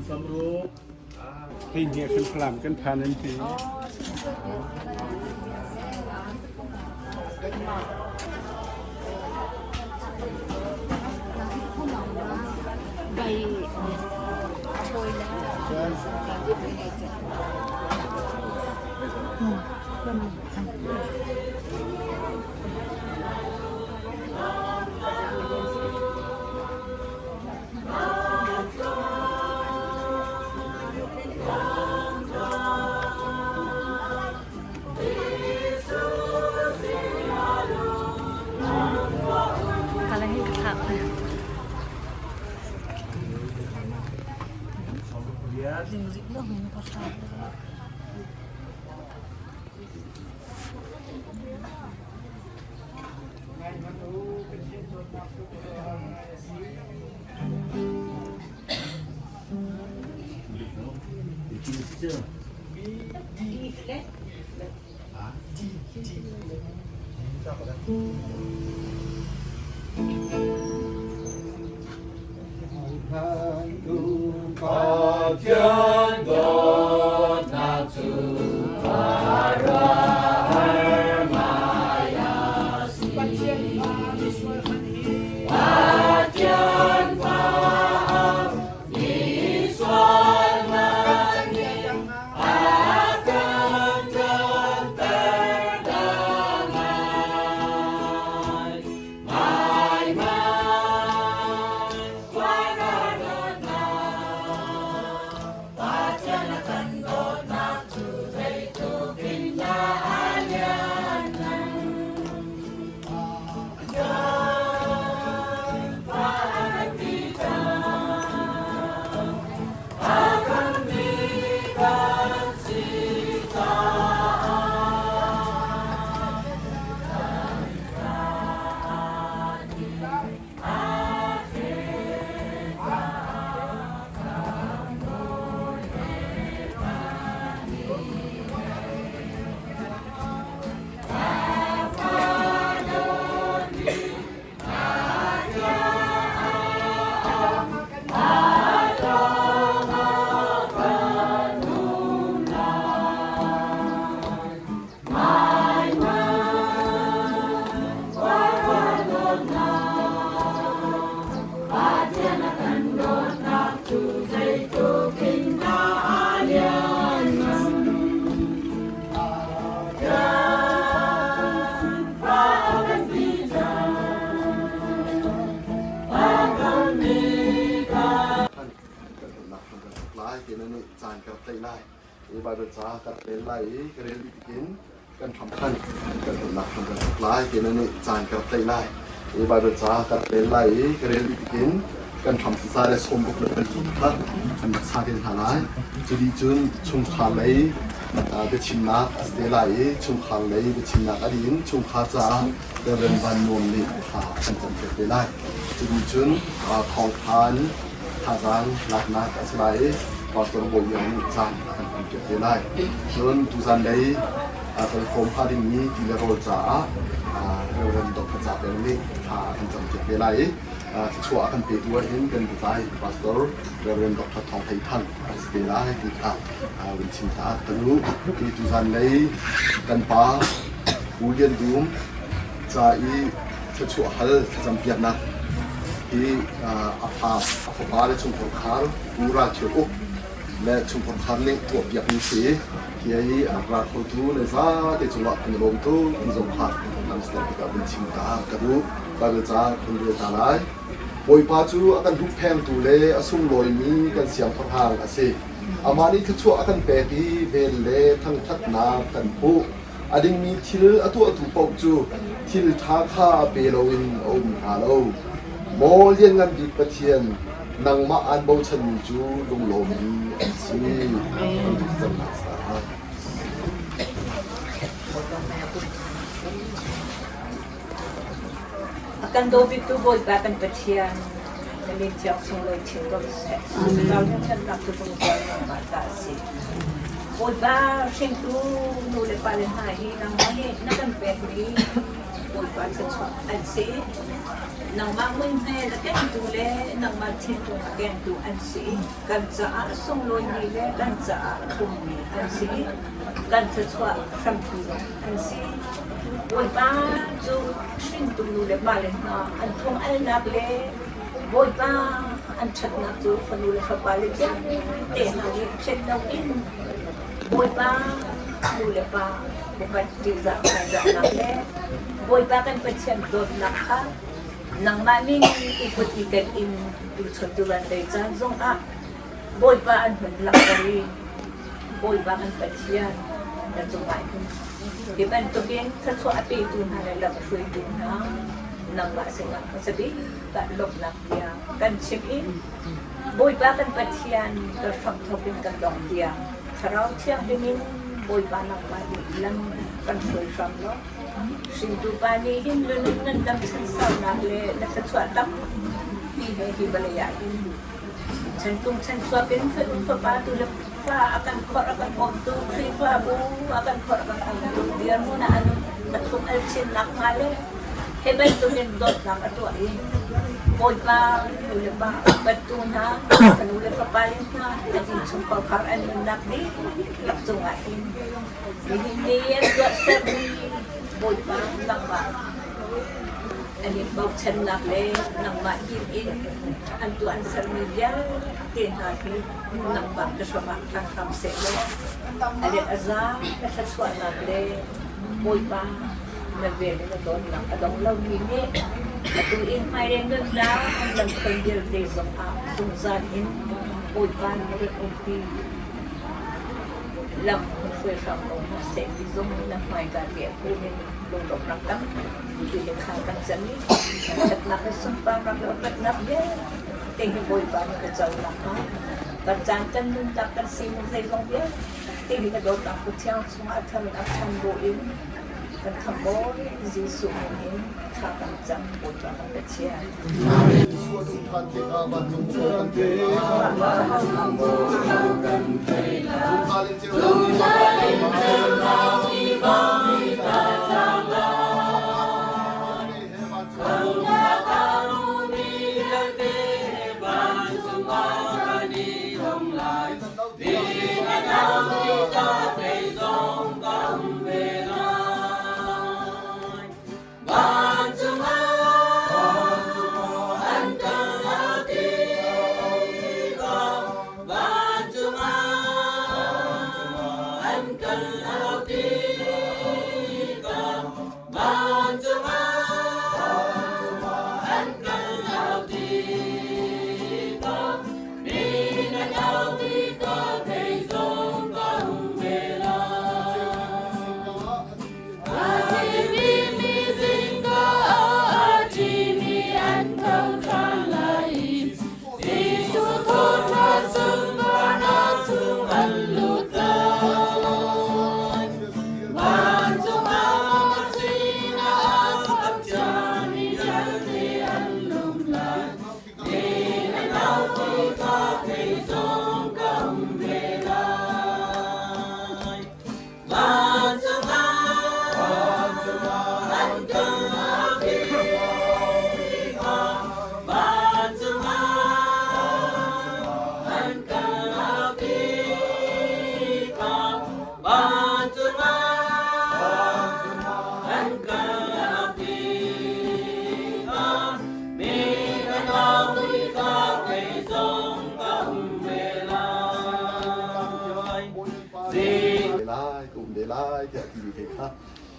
Hei hne kan Falam kan phan an ti. Pathian dawtnak cu khuaruahhar ngai a si. Pathian fa misual ngan nih a kan ṭanter dah ngai. Ngai ngai, khuaruahhar dawtnak, Pathian a kan dawtnak cu zeitluk in dah a lianngan. Fa a kan ti cang, a khammi kan si caah. Zeitluk in dah a lianngan. Lai ti na nih caan ka rak tlaih lai i Bible ca ka rak rel lai i ka rel dih tikin kan hram khan kan tonnak hram kan thawk lai ti na nih caan ka rak tlaih lai i Bible ca ka rak rel lai i ka rel dih tikin kan hram za le sawm ruk le pali kha kan rak sa te hna lai. Cu dih cun chungkhar lei biachimnak a si te lai i chungkhar lei biachimnak a dih in chungkhar caah Reverend Van Nuam nih thla kan campiak te lai. Cu dih cun thawngtha in thazaang laknak a si lai i Pastor Bawi Iang nih caan a kan hmanpiak te lai. Cun tuzan lei kan khawm hnga dingmi ti le rawl caah Reverend Dr. Ca Peng nih thla a kan campiak te lai i thluachuah a kan petu ahhin kan biatlai Pastor Reverend Dr. Thawng Hlei Thang a si te lai ti kha vun chim ta ka duh. Hi tuzan lei kan pa Pu Lian Dum ca i thluachuah hal thlacampiaknak hi a fa a fapa le chungkhar khar Pu Ral Thio Uk le chungkhar khar nih tuahpiakmi si hi hi a rak ra khotu le zate cungah kan i lawm tuk ti zong kha lamster tikah vun chim ta ka duh. Bible ca kan rel ta lai. Bawipa cu a kan hupphengtu le a sunglawimi kan siangpahrang a si. Amah nih thluachuah a kan pek i vel le thangṭhatnak kan hmuh. A dingmi thil a tuahtu paoh cu thil ṭha kha pe loin a um hna lo. Maw Lianngan Bik Pathian, nangmah aan bochanmi cu lunglawmmi an si. A kan daw biktu Bawipa kan Pathian, na min thiang sunglawi chin ko seh. Thlarau hnawhchannak cu zungzal nangmah ta a si. Bawipa hringtu nu le pa le hna hi nangmah nih na kan pekmi Bawipa thluachuah an si. Nangmah muihmel a kengtu le nangmah thinlung a kengtu an si. Kan caah a sunglawimi le kan caah a tlummi an si. Kan thluachuah hrampi zong an si. Bawipa cu hringtu nu le pale hna an thung alnak le Bawipa an ṭhatnak cu fanu le fapale vialte hna nih phen loin Bawipa nu le pa upat ṭihzah hmaizahnak le Bawipa kan Pathian dawtnak kha nangmah min i put i ken in tuchun tuvan lei caan zongah Bawipa an hun langhter i Bawipa kan Pathian na cungah hin hi bantukin thluachuah a petu hna le lamhruaitu hna nangmah sinah hmasa bik ah lawmhnak bia kan chim i Bawipa kan Pathian ka hramthawk in kan dong tiang Thlarau Thianghlim in Bawipa nangmah nih lam kan hruai hram law hringtu pa nih hin lunun nan dam chansaunak le na thluachuah tampi he hi vawlei ah hin chantlung chanchuak in fapa tu le fa a kan khorh a kan bawmtu Khrihfabu a kan khorh a kan bawmtu dirhmun ah a thlum al chin nakhnga le hi bantukin dawtnak a tuah i Bawipa nu le pa bantu hna fanu le fapa le hna an innchungkhar khar an nunnak dihlak cungah hin nihin ni an tuahsermi Bawipa nangmah an i bochannak le nangmah him in an tuah an sermi vialte hna hi nangmah ka hram ah phan hram seh law a let a za na thluachuahnak le Bawipa na vel in na dawtnak a dong lomi nih atu in hmailei nunnak an lamhruai vialte zongah zungzal in Bawipa na rak umpi lam hruai hram ko hna seh ti zong na hmaika te kun in lunglawmhnak tampi he thla kan cam i ṭhatnak le sunparnak le upatnak vialte hi Bawipa nih ka co nakhnga kan caan kan nunnak kan sining zeizong vialte hi na dawtnak Pathian chungah a thar in a ṭhan bu in kan khamh-bawi Jesuh min in thla kan cam Bawipa kan Pathian. Lai ka um ve lai tiah timi te kha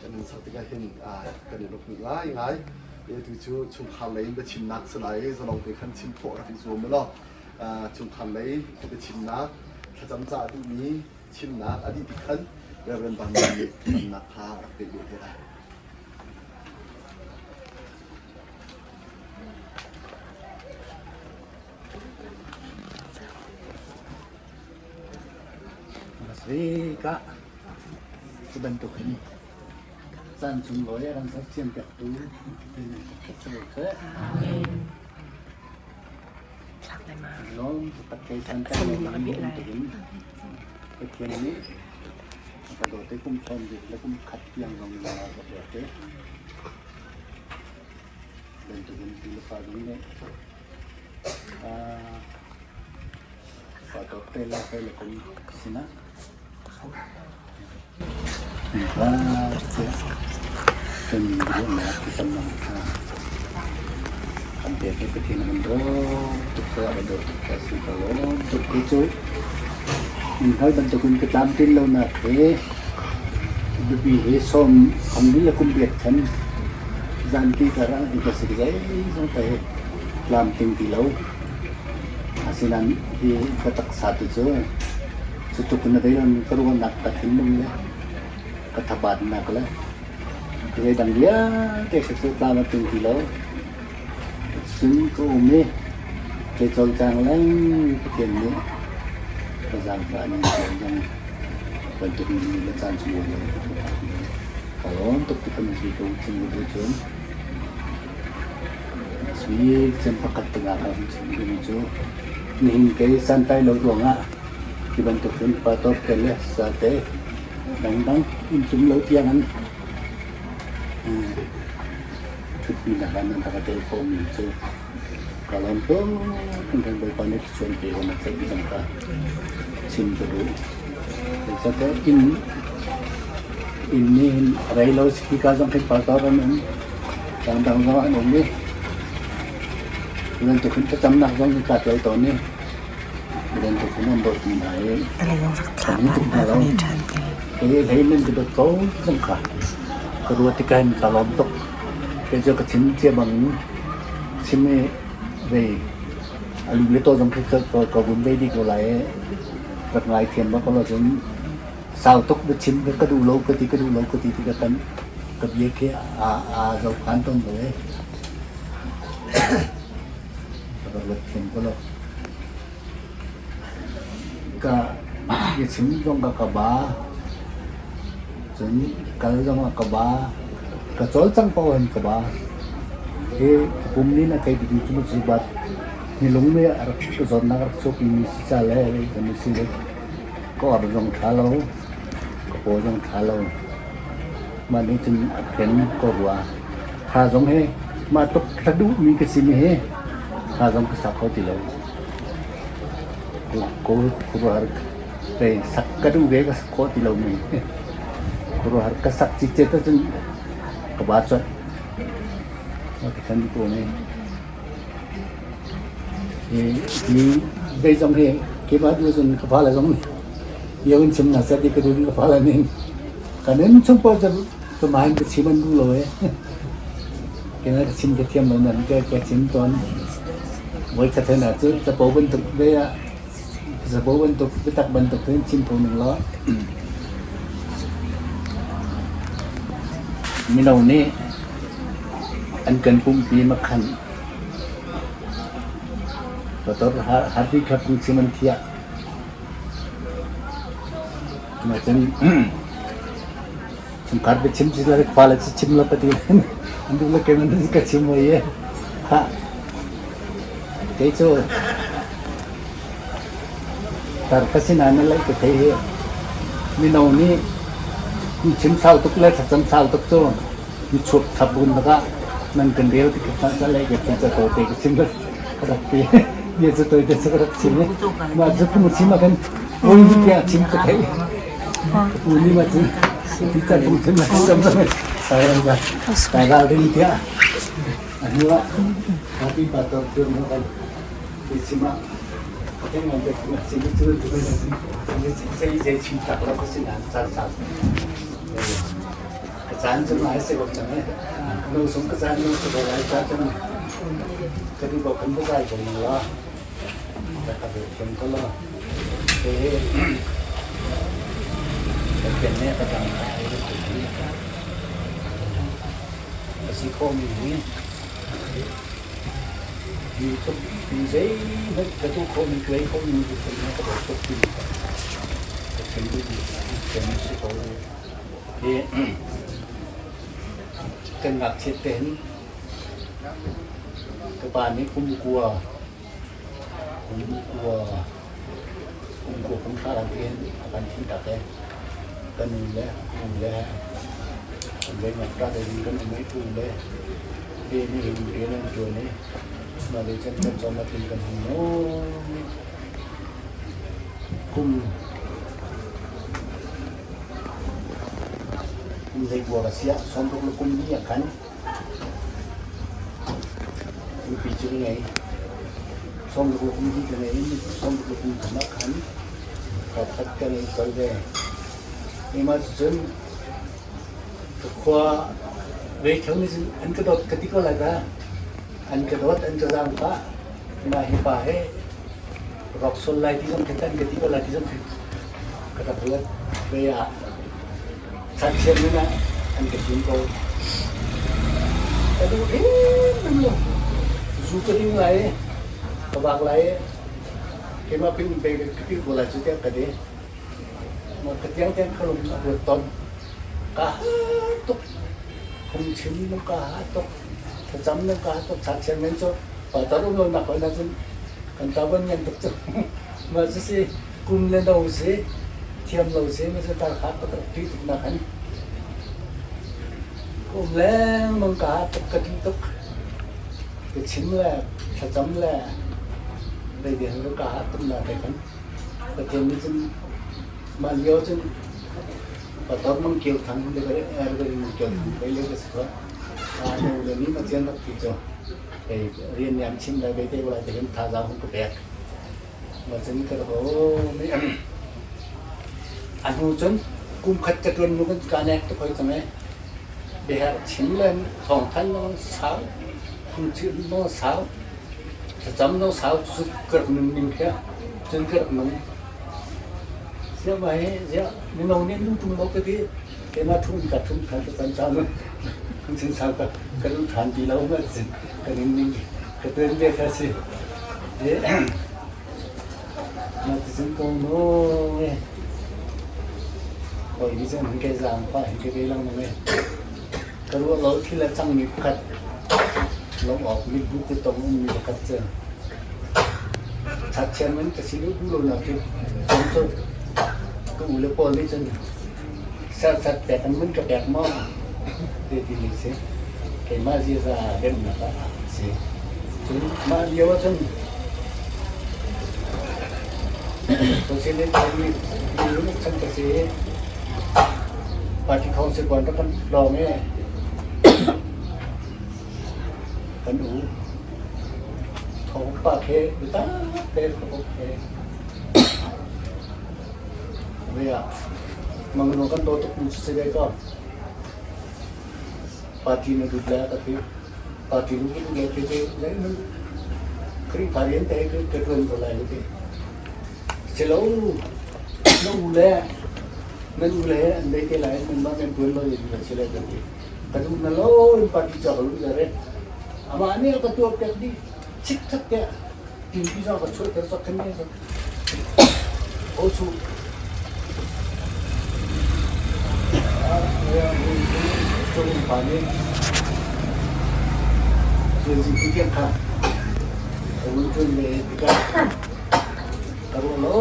kan in sak tikah hin kan i luk ngai ngai. Tu cu chungkhar lei in biachimnak si lai i zalong te khan chim khawh rak i zuam u law chungkhar lei biachimnak thlacam cah duhmi chimnak a dih tik khan Reverend Van Lian nih thlacamnak kha rak peh ve te lai. Ka cu bantuk hin caan sunglawi a kan sersiam piaktu Lawm takkai san Pathian nih ka dawt i kum 20 le kum khat tiang zong in ka dawt. Bantukin ti le fa zong nih fa dawt te le hei le kum sinah kan ruahnak thlacamnak kha kan pek i Pathian a kan dawt tuk caah a dawt tuk caah si ka lawm tuk. Kei cu hngal bantukin ka tlamtlin lonak he biapi he sawm ong le kum riat khan zanpi karah hi ka si zeizong te he tlamtling ti lo. Asinain hi ka taksa tu cu cu tluk in a vei lomi ka ruahnak ka thinlung le ka thabatnak le zeidang vialte kha cu tlam a tling ti lo. Cun ka um i kei cawlcang leng Pathian nih ka zaangfah ning zong bantuk in ni le caan chung lo ka lawm tuk ti kan si ko chim ka duh cun sui cem pakhat tengah ka hun chim duhmi cu nihin kei santlai lo ruangah hi bantuk hin pastor te le sa te dangdang inn tlum lo tiang in ṭhutpi nak ah nan rak tel khawhmi cu ka lawm tuk. Kan Bawipa nih thluachuah pe ko na ceih zong kha chim ka duh. Zeicahtiah inn inn nih hin a rei lo hika zong khin pastor an um, dangdang zong an um i bantuk hin thlacamnak zong hi kaa tel tawn i bantuk hin an dawtmi hna i kan hin tuk hna lo. Kei hlei nan ka dawt ko zong kha ka ruat tikah hin kaa lawm tuk. Kei cu ka chim cia bang chim i vei a lu le taw zong khi ka vun ve dih ko lai i rak ngaithiam bak ko lo cun sau tuk biachim ka duh lo ka ti ka duh lo ka ti ti ka kan ka bia khi aa zohkhan tawn lo i ka rak ruat thiam ko lo. Ka biachim zong ka ka ba cun kal zong ah ka ba ka cawlcang paoh hin ka ba. Hi ka pum nih a thei bikmi cu cu bat nilung nih a rak zawtnak a rak chuahpimi si ca le kan si le ka or zong ṭha lo, ka paw zong ṭha lo. Mah nih cun a hren ka rua. Tha zong hi mah tluk hla duhmi ka si mi hi tha zong ka sa kho ti lo. Khuaruahhar pei sak ka duh ve ka sak khawh ti lomi khuaruahhar ka sak cicet ahcun ka ba colh. Tikhan ko ne. Hi hi zong hi keimah duh cun ka fale zong nih bia in chim hna seh ti ka duh ka fale nih kan in chung paoh cu tumah in ka chim an duh lo ee. Keimah ka chim ka thiam lo nan ka ka chim tawn. Voikhat hna cu capo bantuk ve ah capo bantuk biatak bantuk in chim ko ning law mino nih an kan pumpi makhan Motor harfi kha phungchim an thiah. Cun chungkhar biachim si le fale cu chim lo ka ti an duh le keimah nih ka chim oi e. Khah. Kei cu tar ka sinain na laih ka thei hi mino nih phungchim sau tuk le thlacam sau tuk cu mi chuak chap bun bakah nan kan rel ti ka ca lei ka ca to te ka chim ka rak ti bia cu toi te ka rak chim i mah cu phung chim ah kan oi tiah chim ka thei pu ni ma cu ti ca phung chim la chim ta ta ral ring tiah a hnu ah happy pastor tur mo kan ti chim ah ka ngan te chim cu cu zei chim tak lo ka sin an cha cha. Ka caan cu ngai si ko cang ee. Nu sung ka caan nu si ko lai ca cun ka duh ko kan va zai ko ning law ka ka thiam ko law te Pathian nih ka dang ai a si khawhmi hi mi tluk mi zeihmanh ka tuah khawhmi ka ei khawhmi Pathian nih ka dawt tuk timi kha ka chim duhmi Pathian si ko. Hi kan ngakchiat te hin ka pa nih kum kua kum hra ti hin a kan thih tak i ka nu le u le kan zei ngakṭah te in kan um i u le. Hi nihin rian an ṭuan i mah lei cun kan cawm ah kan hung nawn i kum kum zeikua ka si ah sawmruk le kum li ah khan nupi cu ka ngei. Sawmruk le kum li ka ngei i sawmruk le kum thum ah khan pakhat ka ngei colh ve. Keimah cucun ka khua Reithlo nih cun an ka dawt ka ti ko lai ta. An ka dawt, an ka zaangfah. Mah hi pa hi rawk sual lai ti zong khi an ka ti ko lai ti zong khi ka rak ruat. Ve ah chan nun ah an ka thim ko. Ka duh hrimhrim lo. Zu ka ding lai i, ka vak lai i, keimah ping pe ka ti ko lai cu tiah ka ti. Mah ka tiangtiang ka lung a ruat tawn. Ka har tuk. Phungchim na ka har tuk. Thlacam na ka har tuk. Chakchiang men cu patar um lo nak hoi na cun kan ta van ngan tuk cu. Mah cu si kum le no si thiam lo si ma cu tar kha tuk ṭih tuk nak han. Kum lengmang ka har tuk ka ṭih tuk. Ka chim le thlacam le zeideng cu ka har tuk na te kan. Pathian nih cun mah lio cun pator mang kio thang le er mang kio thang bei le ka si ko. A nu le ni ma chian rak ti cu kei rian niam chim lai bei te ko lai te kan thazaang hung ka pek. Ma cun ka rak o mi a hnu cun kum khat ka tuan nu kan ka nek tuk hoi cang e. Biaherh chim le thawngthan nong sau, phungchim nong sau, thlacam nong sau cu ka rak nun ning khi cun ka rak nung. Ziah mah hi ziah mino nih nung tung lo ka ti keimah thum ka thum than ka can caan phungchim sau ka ka duh than ti lo ma sin ka ning ning ka tuan ve kha si. Mah ti cun ko no Hawi nih cun hin kai zaangfah hin kai ve lengmang i ka ruah lo thil a cangmi pakhat lawmh awk mitbu kutdong ummi pakhat cu chatchiam in ka si duh lo nak cu kong cu ka u le pawl nih cun serhsat pek in mun ka pek maw ti ti mi si keimah ziaza remnak ah a si. Cun mah lio ah cun Socialist mi lung chan ka si i party council puan rak kan lawng i kan u thawng pa khe biatak te thawk khe ve ah mangno kan daw tuk mu si ve ko party na dut le ka ti party lu dut le ti cu zeihmanh Khrihfa rian te ka ṭuan ko lai ka ti. Silo na u le nan u le an bei te lai nan mah nan ṭuan lo in na si lai ka ti. Ka duh na lo in party ca ka luh le amah nih a ka tuah pek dih chikkhat te tinpi zong ka chuah ter sok khan ne o su cung pa nih cun zi tiang kha ka vun ṭun ve tikah ka ruah lo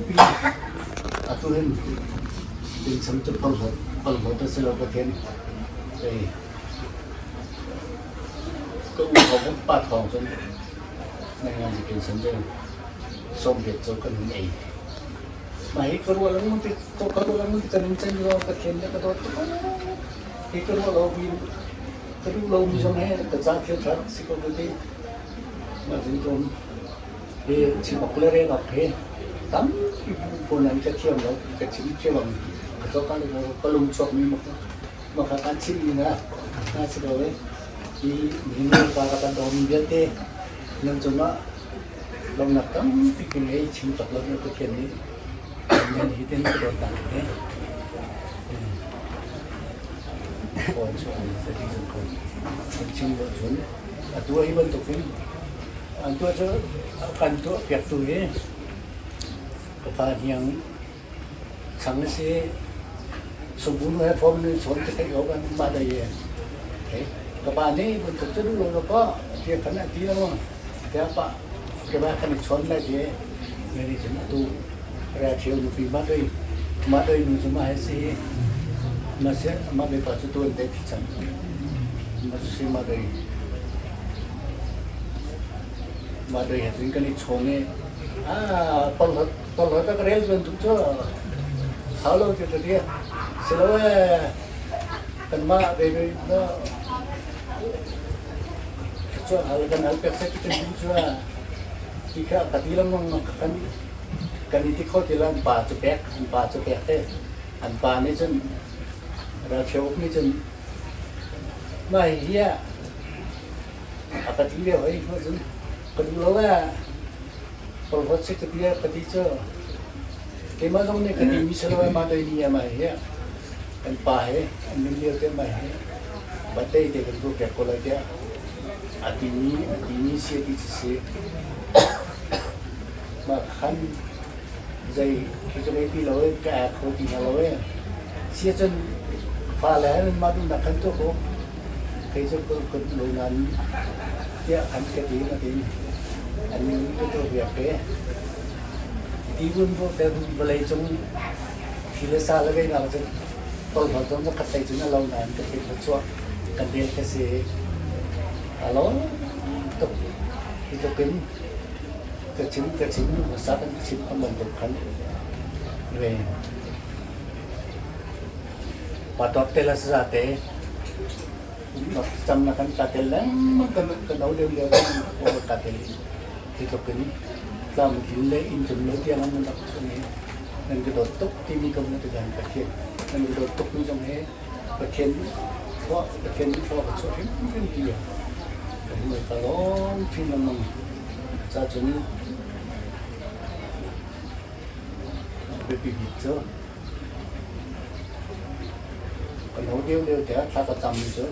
pi atu hin tin sam cu palhlawt a si lo Pathian ei ka u thawng pa thawng cun Nangan pension cu 80 cu kan hun ei. Mah hi ka ruah lengmang ti ka ruah lengmang ti kan in can lo Pathian nih ka dawt tuk. Hi ka ruah lo mi ka duh lo mi zong he ka ca thil ṭha si ko ka ti. Mah cun kum hi chim awk le rel awk hi tampi pawl an ka thiam lo ka chim thiam ka cawk ah ka lung chuak mi ma kha kan chim mi na na si ko e. Hi nihin pa ka kan dawmi vialte nan cungah lawmhnak tampi ka ngei chim cawk lo na Pathian nih nan hi ten ka dawt hna he. Kawl cu an ka ti cang ko. Kan chim lo cun atu hi bantukin an tuah cu kan tuah piaktu hi ka pa hniang Chang a si. Sungbu he phone in chawn ka theih lo kan mah dai ye. Ka pa nih bantuk cu duh lo ka ti kan a ti lo. Tiah pa ka ba kan i chawn lai ti me nih cun atu ra thio nupi ma doi ma doi nu cu ma he si ma se ma doi pa cu tuan te thi cang. Ma cu si ma doi. Mah doi he cun kan i chawn i porhlawt porhlawt a ka rel tuan tuk cu hau lo ti ka ti. Silo ee kanmah ve na cu hal kan hal pek seh ti kan duh cu ti kha ka ti lengmang kan kan i ti kho ti lo an pa cu pek an pa cu pek te an pa nih cun ralṭhio uk nih cun mah hihi ah a ka ti lio hei hnu cun ka duh lo ee porhlawt si ka ti ka ti cu keimah zong nih ka ti mi si lo ee mah doi ni ah mah hihi kan pa he an nun lio te mah hi batei te kan tuah piak ko lai tiah a timi a timi si a ti ci si mah khan zei khi cu ti lo e ka ek kho ti hna lo e si cun fale he mah duhnak khan tuah ko kei cu ka duh lo nain tiah khan ka ti na ti an ka tuah piak te ti vun te vawlei cung Thi le sa le veinak cu tolhol zong zakhat hlei cun a lo nain ka thil chuah kan rel ka si. A lo tuk. Hi tluk in ka chim ka chim hmasa kan chim a bantuk khan ve. Pa tawt te la sa te cam na kan ka tel lengmang kan ka no leo leo kan ka tel hi tluk in tlam tlin le inn tlun lo tiang an rak chung i nan ka dawt tuk timi ko na tigan Pathian nan ka dawt tuk mi zong hi Pathian thlua Pathian thlua ka chuah hrimhrim ti a kan hmuh ka lawm chin lengmang ca cun biapi bik cu kan ho deu leo te thla ka cam mi cu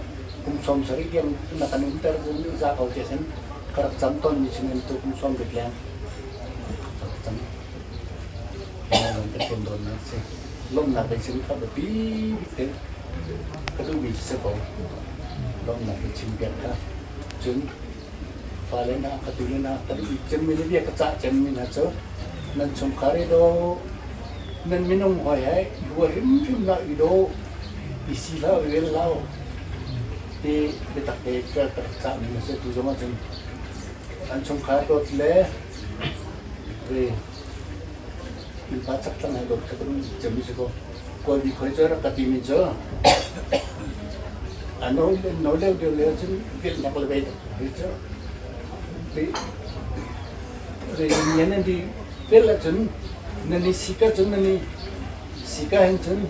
kum 70 tiang na kan umter cun za ko te sin ka rak cam ton mi sin tu kum 70 leng ka rak cam Pathian dawtnak si. Lawmhnak lei chim kha biapi bik te ka duhmi cu si ko. Lawmhnak lei chim piak kha. Cun fale hna ka tule hna ka duh cemmi le bia ka cah cemmi hna cu nan chungkhar i daw nan minung hawi he i hua hrimhrim hlah i daw i si hlah i rel hlah ti biatak te ka rak cahmi a si tu zong ahcun an chungkhar dawt le ve innpa chakthlang he dawt kha kan cemmi si ko. Kawl bi khoi cu rak ka timi cu a no no leo deuh leo cun velhnak le vei ri cu ri nian an di vel ahcun nan i sika cun nan i sika hin cun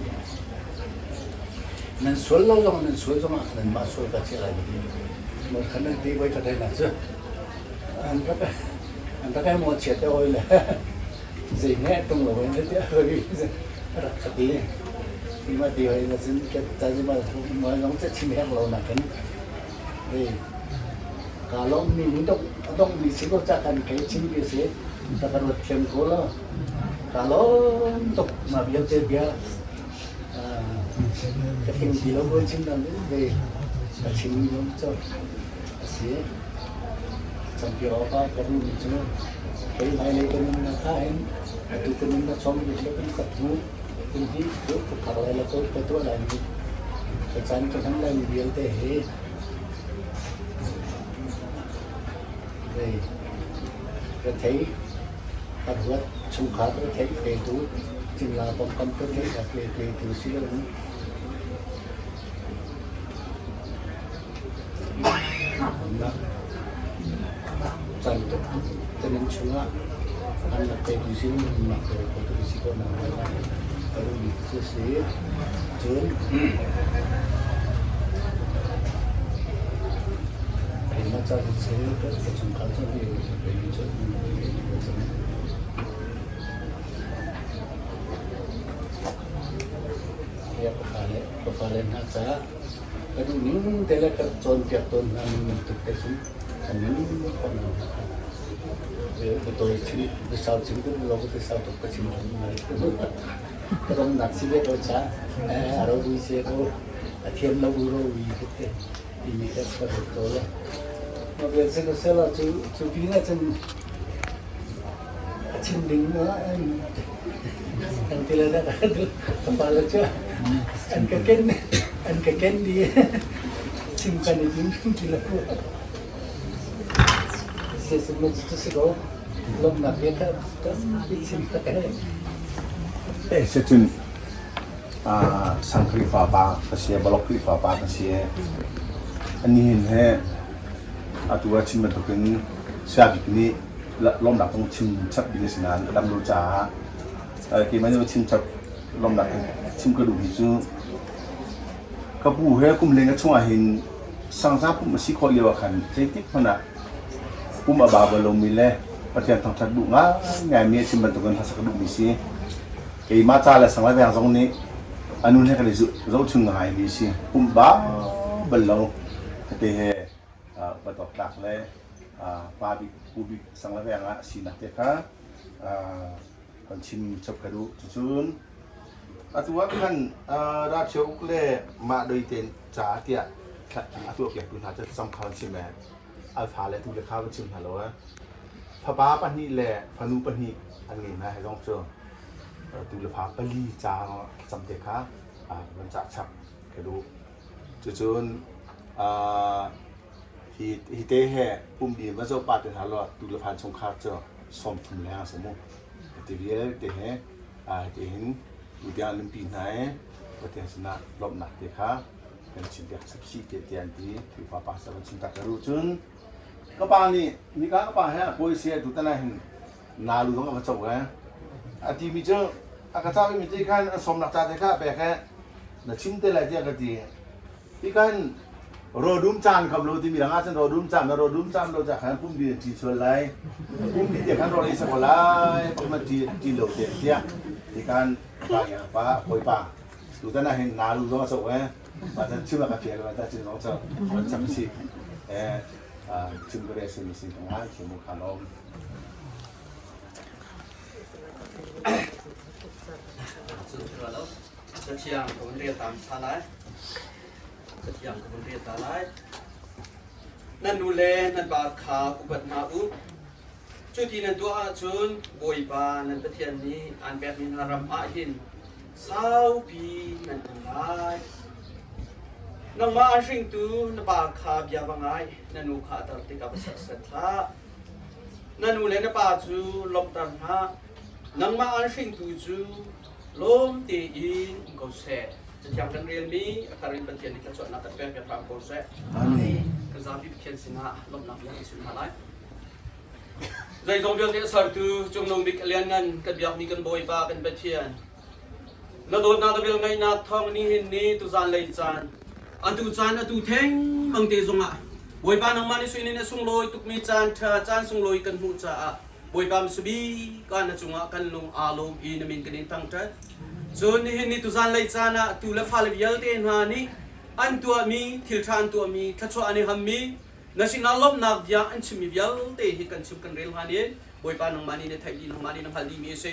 nan sual lo zong nan sual zong ah nan mah sual ka chia lai ti mo khan nan ti voi khat na cu an rak an rak ai mo chiat te oi le zei nge tung lo in te oi rak ka ti ti ma ti hoi na cun ka ta ji ma ma zong che chim hek lo na kan ve ka lom mi ni dok dok mi si ko cha kan kai chim bi si ta ka ruat thiam ko lo ka lom tuk ma vial te bia ka thing ti lo ko chim dang ve ka chim mi lom cho a si. Campi awkah ka duhmi cu kei hmailei ka nunnak ah hin atu ka nunnak chom bik le kum khat hnu kum hnih cu ka phak lai le ka tuah laimi ka caan ka hman laimi vialte hi rei rethei a ruat chungkhar rethei petu cingla pawngkam rethei a petu si loin Canan chungah an rak petu sin nunnak pe khotu si ko na ka duhmi cu si. Cun keimah ca cu si ka chungkhar cu hi petu cu ka fale hna caah Ka duhning te le ka cawnpiak tawn hna ning bantuk te cun an ning khawh hna hna kha. Ka tawi chin, ka sau chin ka duh lo, ka sau tuk ka chim ṭhan ngai. Ka dongnak si ve ko ca, a ropui se ko, a thiam lo u ropui ka te timi ka ka ruat ko le. Ma vel se ko sela cu cu pin ah cun a chim ding an ti le dah ka fale cu an ka ken an ka ken di chim kan i tim ti lo. Si cu si ko. Lawmhnak bia kha tampi chim ka he. Eh cun sang Khrihfa pa ka si, Balok Khrihfa pa ka si. Ani hin he atu ah chim bantukin Saya Bik nih lawmnak kong chim chap ding a si nain a dam lo caah keimah nih chim chap lawmnak chim ka duh hi cu ka pu he kum leng a chungah hin sangza pum a si khawh lio ah khan zeitik hmanh ah pum a ba bal lomi le Pathian thangṭhat duh ngaingaimi a chim bantukin hlasak a duhmi si. Keimah ca le sang le veng zong nih a nun he kan i zohchun ngaimi si. Pum ba bal lo tete he upat awk tlak le pa bik pu bik sang le veng ah sinak te kha kan chim chap ka duh. Cucun atu ah khan Rachio uk le mah doi ten ca tiah a tuahpiaktu hna cu cang kha an chim ee. Alpha le tu le kha va chim hna lo ee. Fapa pahnih le fanu pahnih an ngei hna he zong cu tu le fa pali ca cam te kha van cah chap ka duh. Cucun hi hi te he pumbi va zoh pa te hna law tu le fa chungkhar cu 30 leng a si mu. Ti vialte he ti hin tu tiang nunpi hna i Pathian sinah lawmhnak te kha kan chim piak chap si te tiah an ti. Khrihfa pastor kan chim tak ka ru cun ka pa nih nika ka pa he a kawi si tu tan ah hin nalu zong a va co e a ti mi cu a ka ca mi te khan a sawmnak ca te kha a pek he na chim te lai tiah ka ti. Hi kan rawdum caan kam lo timi dang ahcun rawdum caan na rawdum caan lo ca khan pumpi na ṭi sual lai. Pumpi te khan rawl ei sako lai pakhat ṭi ṭi lo te tiah hi kan pa ya pa hawipa tutan ah hin nalu zong a co eh ma chan chim a ka fial ma ta chin zong co an cham si eh chim ka re sin sin ka ngai chim mu kha lom. Cathiang ka vun rel ta hmasa lai. Cathiang ka vun rel ta lai. Nan nu le nan pa kha upat hna u. Cuti nan tuah ahcun Bawipa nan Pathian nih aan pekmi hna ram ah hin saupi nan um lai. Nangmah aan hringtu na pa kha bia va ngai, na nu kha a tar tikah va serhsat hlah. Na nu le na pa cu lawmhter hna. Nangmah aan hringtu cu lawm tein um ko seh. Cathiang kan relmi a thar in Pathian nih thluachuahnak kan pek piak hram ko seh. Amen. Kan zapi Pathian sinah lawmhnak bia kan chim hna lai. Zeizong vialte a sertu Cungnung bik a lianngan kan biakmi kan Bawipa kan Pathian. Na dawtnak na velngeihnak thawng nihin ni tuzan lei caan atu caan atu theng mang te zongah Bawipa nangmah nih suinin a sunglawi tukmi caan ṭha caan sunglawi kan hmuh caah Bawipa misubi ka na cungah kan lung aa lawm i na min kan in thangṭhat. Cun nihin ni tuzan lei caan ah tu le fale vialte hna nih an tuahmi thilṭha an tuahmi thluachuah an i hammi na sinah lawmhnak bia an chimmi vialte hi kan chim kan rel hnga nin Bawipa nangmah nih na theih dih nangmah nih na hngalh dihmi a si.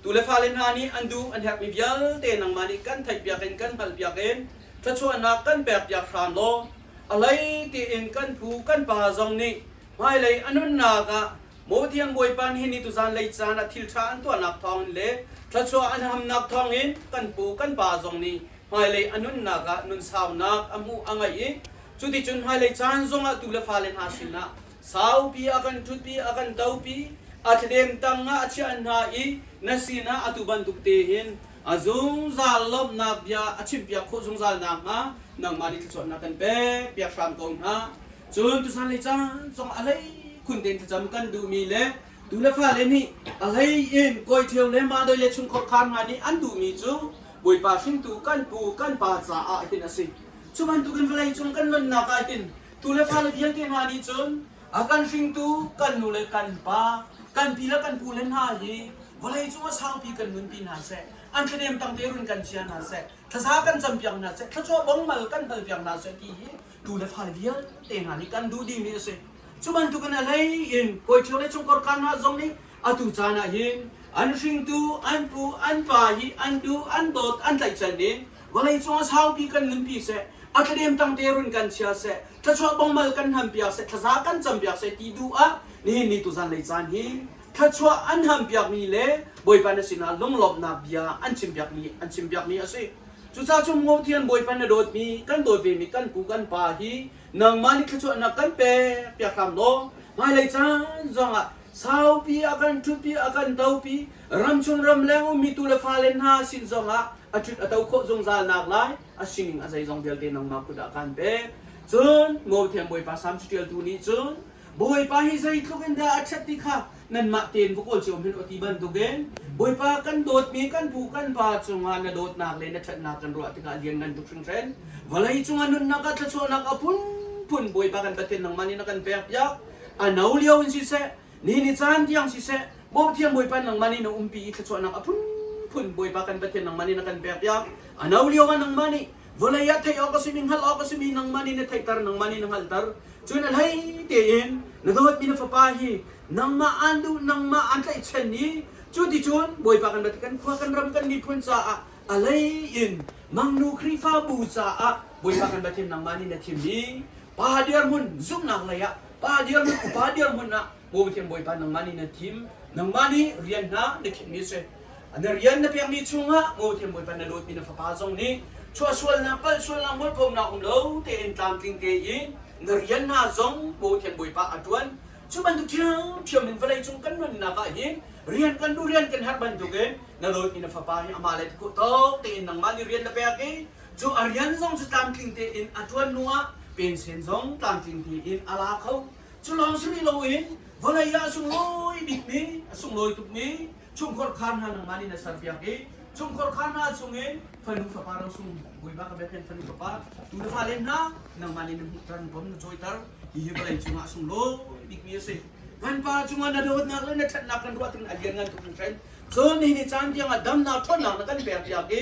Tu le fale hna nih an duh an herhmi vialte nangmah nih kan theihpiak in kan hngalhpiak in thluachuahnak kan pekpiak hram law a hlei tiin kan phu kan pa zong nih Hmailei a nunnak ah Maw Thiang Bawipa nihin ni tuzan lei caan ah thil ṭha an tuahnak thawngin le thluachuah an hamnak thawngin kan pu kan pa zong nih hmailei a nunnak ah nunsaunak a hmuh a ngeih i cuticun hmailei caan zongah tu le fale hna sinah saupi a kan ṭhutpi a kan topi a thladem tangah a chiah hna i na sinah atu bantuk te hin a zungzal lawmhnak bia a chimpiak khawh zungzal nakhnga nangmah nih thluachuahnak kan pek piak hram ko hna. Cun tuchan lei caan zong a hlei khun tein thlacam kan duhmi le tu le fale nih a hlei in kawi ṭheo le mah doi le chungkhar khar hna nih an duhmi cu Bawipa hringtu kan pu kan pa caah hin a si. Cu bantukin vawlei cung kan nunnak ah hin tu le fale vialte hna nih cun a kan hringtu kan nu le kan pa kan pi le kan pu le hna hi vawlei cung a saupi kan nunpi hna seh an thladem tang te run kan chia hna seh thlaza kan campiak hna seh thluachuah bongmal kan halpiak hna seh ti hi tu le fale vialte hna nih kan duh dihmi a si. Cu bantukin a hlei in kawi ṭhio le chungkhar khan hna zong nih atu caan ah hin an hringtu an pu an pa hi an duh an dawt an tlaihchan in vawlei cung a saupi kan nunpi seh a thladem tang te run kan chia seh thluachuah bongmal kan hnampiak seh thlaza kan campiak seh ti duh ah nihin ni tuzan lei caan hi thluachuah an hampiakmi le Bawipa na sinah lunglawmhnak bia an chimpiakmi an chimpiakmi a si. Cucaah cu Ngothian Bawipa na dawtmi kan dawt vemi kan pu kan pa hi nangmah nih thluachuahnak kan pek piak hram law Hmailei caan zongah saupi a kan ṭhutpi a kan topi ramchung ramleng ummi tu le fale hna sin zongah a ṭhut a to khawh zungzal nak lai a sining a zeizong vialte nangmah kut ah kan pek. Cun Ngawthiam Bawipa Salm caṭialtu nih cun Bawipa hi zeitluk in dah a ṭhat ti kha nanmah tein va kawl cio hmanh u ti bantukin Bawipa kan dawtmi kan pu kan pa cungah na dawtnak le na ṭhatnak kan ruah tikah lianngan tuk hringhran. Vawlei cungah nunnak ah thluachuahnak a phunphun Bawipa kan Pathian nangmah nih na kan pekpiak. A no lio in siseh, ni ni caan tiang siseh, Bawmthiam Bawipa nangmah nih na umpi i thluachuahnak a phunphun Bawipa kan Pathian nangmah nih na kan pekpiak. A no lio ah nangmah nih vawlei ah theih awk a simi hngalh awk a simi nangmah nih na theihter nangmah nih na hngalhter cun a hlei tein na dawtmi na fapa hi nangmah aan duh nangmah aan tlaihchan i cu ti cun Bawipa kan rat kan khua kan ram kan miphun caah a lei in mangnu Khrihfabu caah Bawipa kan Pathian nangmah nih na thim i pa dirhmun zumhnak lei ah pa dirhmun upa dirhmun ah Bawipa Bawipa nangmah nih na thim nangmah nih rian hna na khinhmi a si Na rian na pekmi chungah ngawthiam Bawipa na dawtmi na fapa zong nih chuahsualnak, palhsualnak, mualphonak um lo tein tlamtling tein na rian hna zong ngawthiam Bawipa a ṭuan. Cu bantuk ṭhiamṭhiam in vawleicung kan nunnak ah hin rian kan duh rian kan herh bantukin na dawtmi na fapa hi amah le ti khawh tawk tein nangmah nih rian na pek i cu a rian zong cu tlamtling tein a ṭuan hnuah pensen zong tlamtling tein a la kho. Cu lawng si rih loin vawlei ah a sunglawi bikmi, a sunglawi tukmi chungkhar khar hna nangmah nih na serpiak i chungkhar khar hna chungin fanu fapa rosung Bawipa ka biakinn fanu fapa tu le fale hna nangmah nih na hmuhter na pom na cawiter hihi vawlei cungah a sunglawi bikmi a si kan pa cungah na dawtnak le na ṭhatnak kan ruah tikhin a lianngan tuk hringhran cun nihin ni caan tiangah damnak ṭhawnnak na kan pek piak i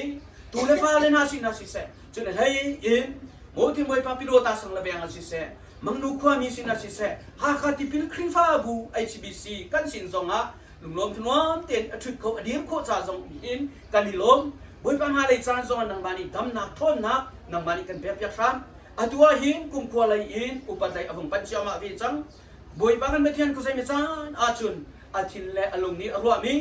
tu le fale hna sinah siseh cun a hlei in Mawti Bawipa Pilota sang le veng ah siseh Mangnu khuami sinah siseh Hakha tipil Khrihfabu HBC kan sin zongah lunglawm thanuam tein a ṭhut kho a dir khawh ca zong hin kan i lawm. Bawipa hmailei caan zongah nangmah nih damnak ṭhawnnak nangmah nih kan pekpiak hram. Atu ah hin kumkhua lei in upat lei a vung panh ciahmah ve cang. Bawipa kan Pathian khuazei caan ahcun a thin le a lung nih a ruahmi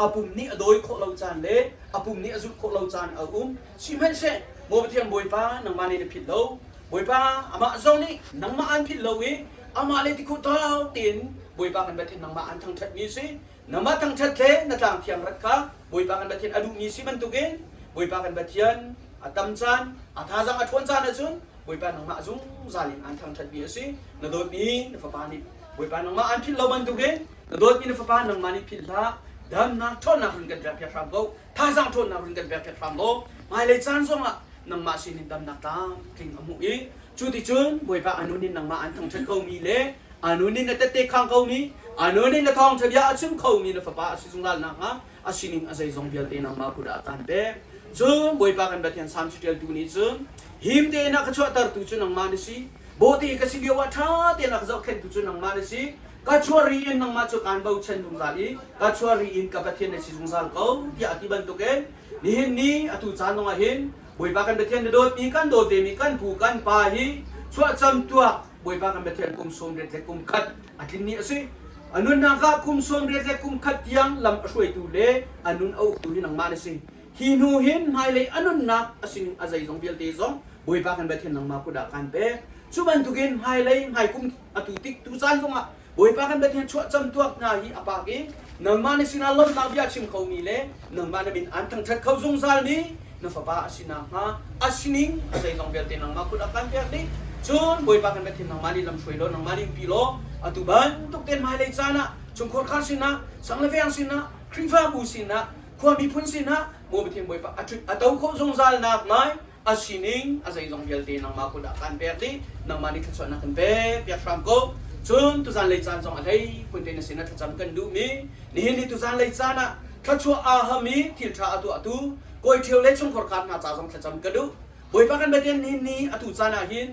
a pum nih a dawi khawh lo caan le a pum nih a zulh khawh lo caan a um. Sihmanhseh maw Pathian Bawipa nangmah nih na philh lo. Bawipa amah zong nih nangmah aan philh lo i amah le tikhur tau tein Bawipa kan Pathian nangmah aan thangṭhatmi si. Nangmah thangṭhat le na tlang thiang rat kha Bawipa kan Pathian a duhmi si bantukin Bawipa kan Pathian a tam caan, a thazaang a ṭhawn caan ahcun Bawipa nangmah zungzal in aan thangṭhatmi a si. Na dawtmi na fapa nih Bawipa nangmah aan philh lo bantukin na dawtmi na fapa nangmah nih philh hlah. Damnak ṭhawnnak run kan pekpiak hram ko. Thazaang ṭhawnnak run kan pekpiak hram law hmailei caan zongah nangmah sinin damnak tlamtling a hmuh i cu ticun Bawipa a nun in nangmah an thangṭhat komi le a nun in na tette khang komi a nun in na thawngṭha bia a chim khomi na fapa a si zungzal nakhnga a sining a zeizong vialte nangmah kut ah kaan pek. Cun Bawipa kan Pathian Salm caṭialtu nih cun him tein a ka chuahtertu cu nangmah na si. Bawhte ka si lio ah ṭha tein a ka zohkhenhtu cu nangmah na si. Ka chuah ri in nangmah cu kaan bochan zungzal i ka chuah ri in ka Pathian na si zungzal ko tiah a ti bantukin nihin ni atu caan zongah hin Bawipa kan Pathian na dawtmi kan dawt vemi kan pu kan pa hi chuahcam tuak Bawipa kan Pathian kum 80 le kum khat a tlin ni a si. A nunnak ah kum 80 le kum khat tiang lam a hruaitu le a nun a uktu hi nangmah na si. Hi hnu hin hmailei a nunnak a sining a zeizong vialte zong Bawipa kan Pathian nangmah kut ah kaan pek. Cu bantukin hmailei hmaikum atu tik tu caan zongah Bawipa kan Pathian chuahcam tuak hna hi a pak i nangmah na sinah lawmhnak bia chim khomi le nangmah na min aan thangṭhat kho zungzalmi na fapa a si nakhnga a sining a zeizong vialte nangmah kut ah kan pek dih. Cun Bawipa kan Pathian nangmah nih lamhruai law nangmah nih umpi law atu bantuk tein hmailei caan ah chungkhar khar sinah sang le veng sinah Khrihfabu sinah khua miphun sinah maw Pathian Bawipa a ṭhut a to khawh zungzal nak ngai a sining a zeizong vialte nangmah kut ah kaan pek dih nangmah nih thluachuahnak kan pek piak hram ko cun tuzan lei caan zong a hlei phun te na sin ah thlacam kan duhmi nihin ni tuzan lei caan ah thluachuah aa ham i thil ṭha a tuahtu kawi ṭhio le chungkhar kar hna ca zong thlacam ka duh Bawipa kan Pathian nihin ni atu caan ah hin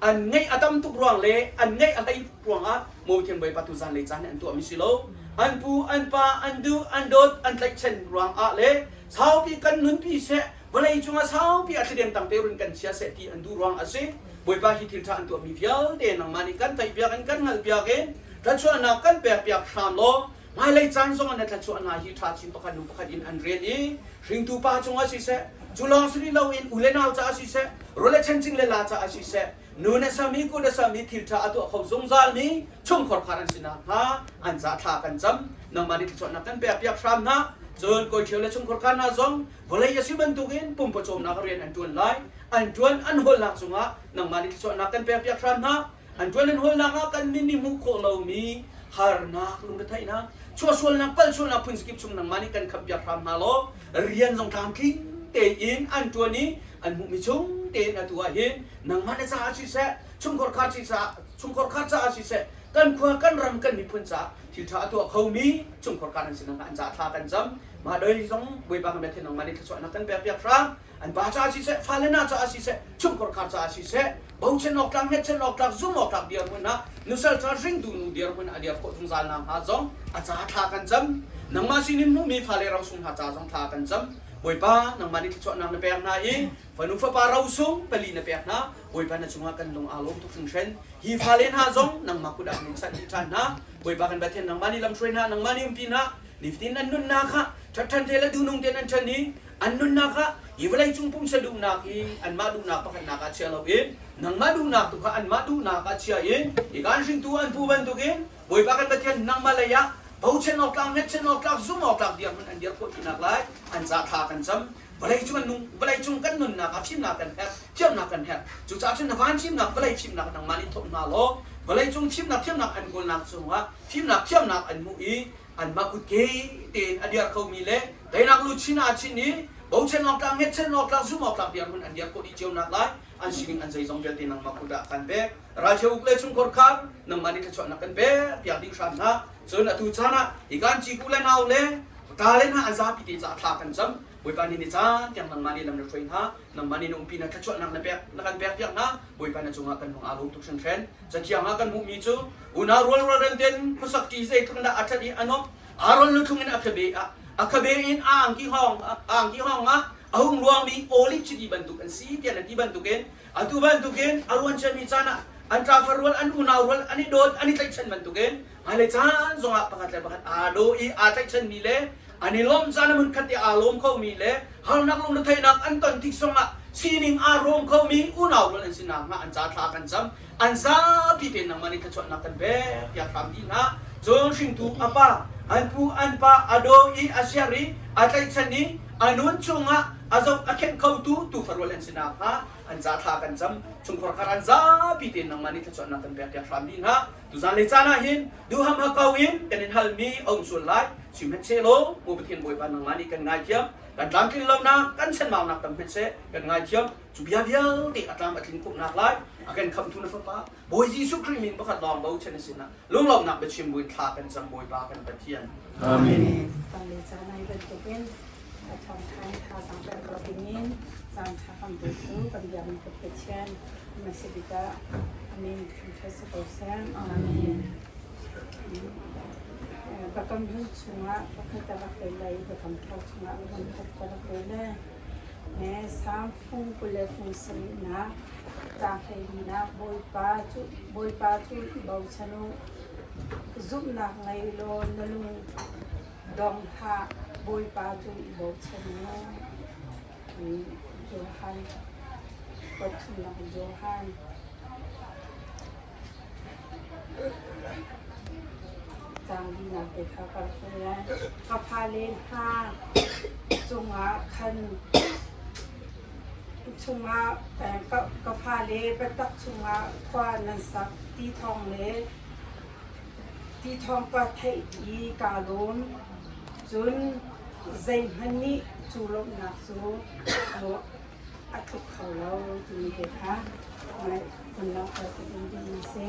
an ngeih a tam tuk ruang le an ngeih a hlei ruangah maw Pathian Bawipa tuzan lei caan hi an tuahmi si lo an pu an pa an duh an dawt an tlaihchan ruangah le saupi kan nunpi seh vawlei cungah saupi a thladem tang te run kan chia seh ti an duh ruang a si. Bawipa hi thil ṭha an tuahmi vialte nangmah nih kan theihpiak in kan hngalhpiak in thluachuahnak kan pekpiak hram law hmailei caan zongah na thluachuah hna hi ṭha chin pakhat hnu pakhat in an rian i hringtu pa cungah siseh cu lawng si rih loin u le nau caah siseh rual le chanching le la caah siseh. Nu na sami ku na sami thil ṭha a tuah kho zungzalmi chungkhar khar an si nakhnga an ca thla kan cam. Nangmah nih thluachuahnak kan pek piak hram hna. Cun kawi ṭhio le chungkhar khar hna zong vawlei a si bantukin pumpawcawmnak rian an ṭuan lai. An ṭuan an hawlnak cungah nangmah nih thluachuahnak kan pek piak hram hna. An ṭuan an hawlnak ah kan min nih hmuh khawh lomi harnak, lungretheihnak, chuahsualnak, palhsualnak phunzakip chung nangmah nih kan khampiak hram hna law rian zong tlamtling tein an ṭuan i an hmuhmi chung tein atu ah hin nangmah na caah siseh, chungkhar khar caah chungkhar khar caah siseh, kan khua kan ram kan miphun caah thil ṭha a tuah khomi chungkhar khar an si nakhnga an caah thla kan cam. Mah doi zong Bawipa kan Pathian nangmah nih thluachuahnak kan pek piak hram. An pa caah siseh, fale hna caah siseh, chungkhar khar caah siseh, bochan awk tlak, hngatchan awk tlak, zumh awk tlak dirhmun ah nusal ṭha hringtu nu dirhmun a dir khawh zungzal nakhnga zong a ca thla kan cam. Nangmah sinin hmuhmi fale rosung hna ca zong thla kan cam. Bawipa, nangmah nih thluachuahnak na pek hna i fanu fapa rosung pali na pek hna. Bawipa na cungah kan lung aa lawm tuk hringhran. Hi fale hna zong nangmah kut ah min chanh dih ṭhan hna. Bawipa kan Pathian nangmah nih lamhruai hna, nangmah nih umpi hna. Nifatin an nunnak kha ṭhatṭhan te le duhnung tein an ṭhan i an nunnak ah hi vawleicung pumsa duhnak hi anmah duhnak pakhatnak ah chia loin nangmah duhnak tu kha anmah duhnak ah chia in hi kan hringtu an pu bantukin Bawipa kan Pathian nangmah lei ah bochan awk tlak hngatchan awk tlak zumh awk tlak dirhmun an dir khawh tinak lai an ca thla kan cam. Vawleicung an nung vawleicung kan nunnak ah fimnak kan herh thiamnak kan herh. Cucaah cun na van fimnak vawlei fimnak nangmah nih thawk hna law vawleicung fimnak thiamnak an kawlnak cungah fimnak thiamnak an hmuh i anmah kutke tein a dir khomi le teinak luchin aa chin i bochan awk tlak hngetchan awk tlak zumh awk tlak dirhmun an dir khawh dih cio nak lai an sining an zeizong vialte nangmah kut ah kan pek. Ralcheu uk le chungkhar khar nangmah nih thluachuahnak kan pek piak dih hram hna. Cun atu caan ah hi kan ciku le nau le ta le hna an zapi te caah thla kan cam. Bawipa nih ni caan tiang nangmah nih lam na hruai hna, nangmah nih na umpi na thluachuahnak na pek na kan pek piak hna. Bawipa na cungah kan lung aa lawm tuk hringhran. Cathiang ah kan hmuhmi cu unau rual rual rem ten khuasak ṭi zeitluk in dah a ṭhat i a nuamh. Aaron luthlung in a khabe ah a khabe in a angki hawng a angki hawng ah a hung luangmi olive chiti bantuk an si tiah na ti bantukin atu bantukin a ruan ciami caan ah an ṭafar rual an unau rual an i dawt an i tlaihchan bantukin hmailei caan zongah pakhat le pakhat aa daw i aa tlaihchanmi le an i lawmh caan hmun khat i aa lawm khomi le harnak lungretheihnak an ton tik zongah sining aa rawm khomi unau rual an si nakhnga an ca thla kan cam. An zapi tein nangmah nih thluachuahnak kan pek tiah hram dih hna. Cun hringtu a pa, an pu an pa a daw i a siar i a tlaihchan i a nun chungah a zoh a khenh khotu tuufa rual an si nakhnga an ca thla kan cam. Chungkhar kar an zapi tein nangmah nih thluachuahnak kan pek tiah hram dih hna. Tuzan le caan ah hin duham hakau in kan in halmi a um sual lai. Sihmanhsehlaw Maw Pathian Bawipa nangmah nih kan ngaithiam, kan tlamtlin lonak, kan chanmaunak tam hmanh seh, kan ngaithiam. Cu bia vialte a tlam a tlin khawhnak lai a kan khamhtu na Fapa Bawi Jesuh Khrih min pakhat lawng bochan a sinah lunglawmhnak biachim buin thla kan cam Bawipa kan Pathian. Amen. Tanglei caan ai bantukin a thawngtha in thazaang pek ko dingin caan ṭha kan petu kan biakmi ka Pathian na si tikah amin thangṭhat si ko seh. Amen. Biakam hlun chungah pakhat a rak rel lai i biakam thar chungah biakam khat ka rak rel lai. Sang fung 20 le fung sarihnak caang hleilinak Bawipa cu Bawipa cu i bochan u. Zumhnak ngei law na lung dong hlah. Bawipa cu i bochan u. Johan pathumnak Johan Caang linak te kha ka rak rel lai. Ka fale hna cungah khan chungah ka fale biatak chungah khua nan sak ti thawng le ti thawng ka theih i kaa lawm. Cun zeihmanh nih cu lawmhnak cu a tluk kho lo timi te kha vun langhter ka duh dingmi si.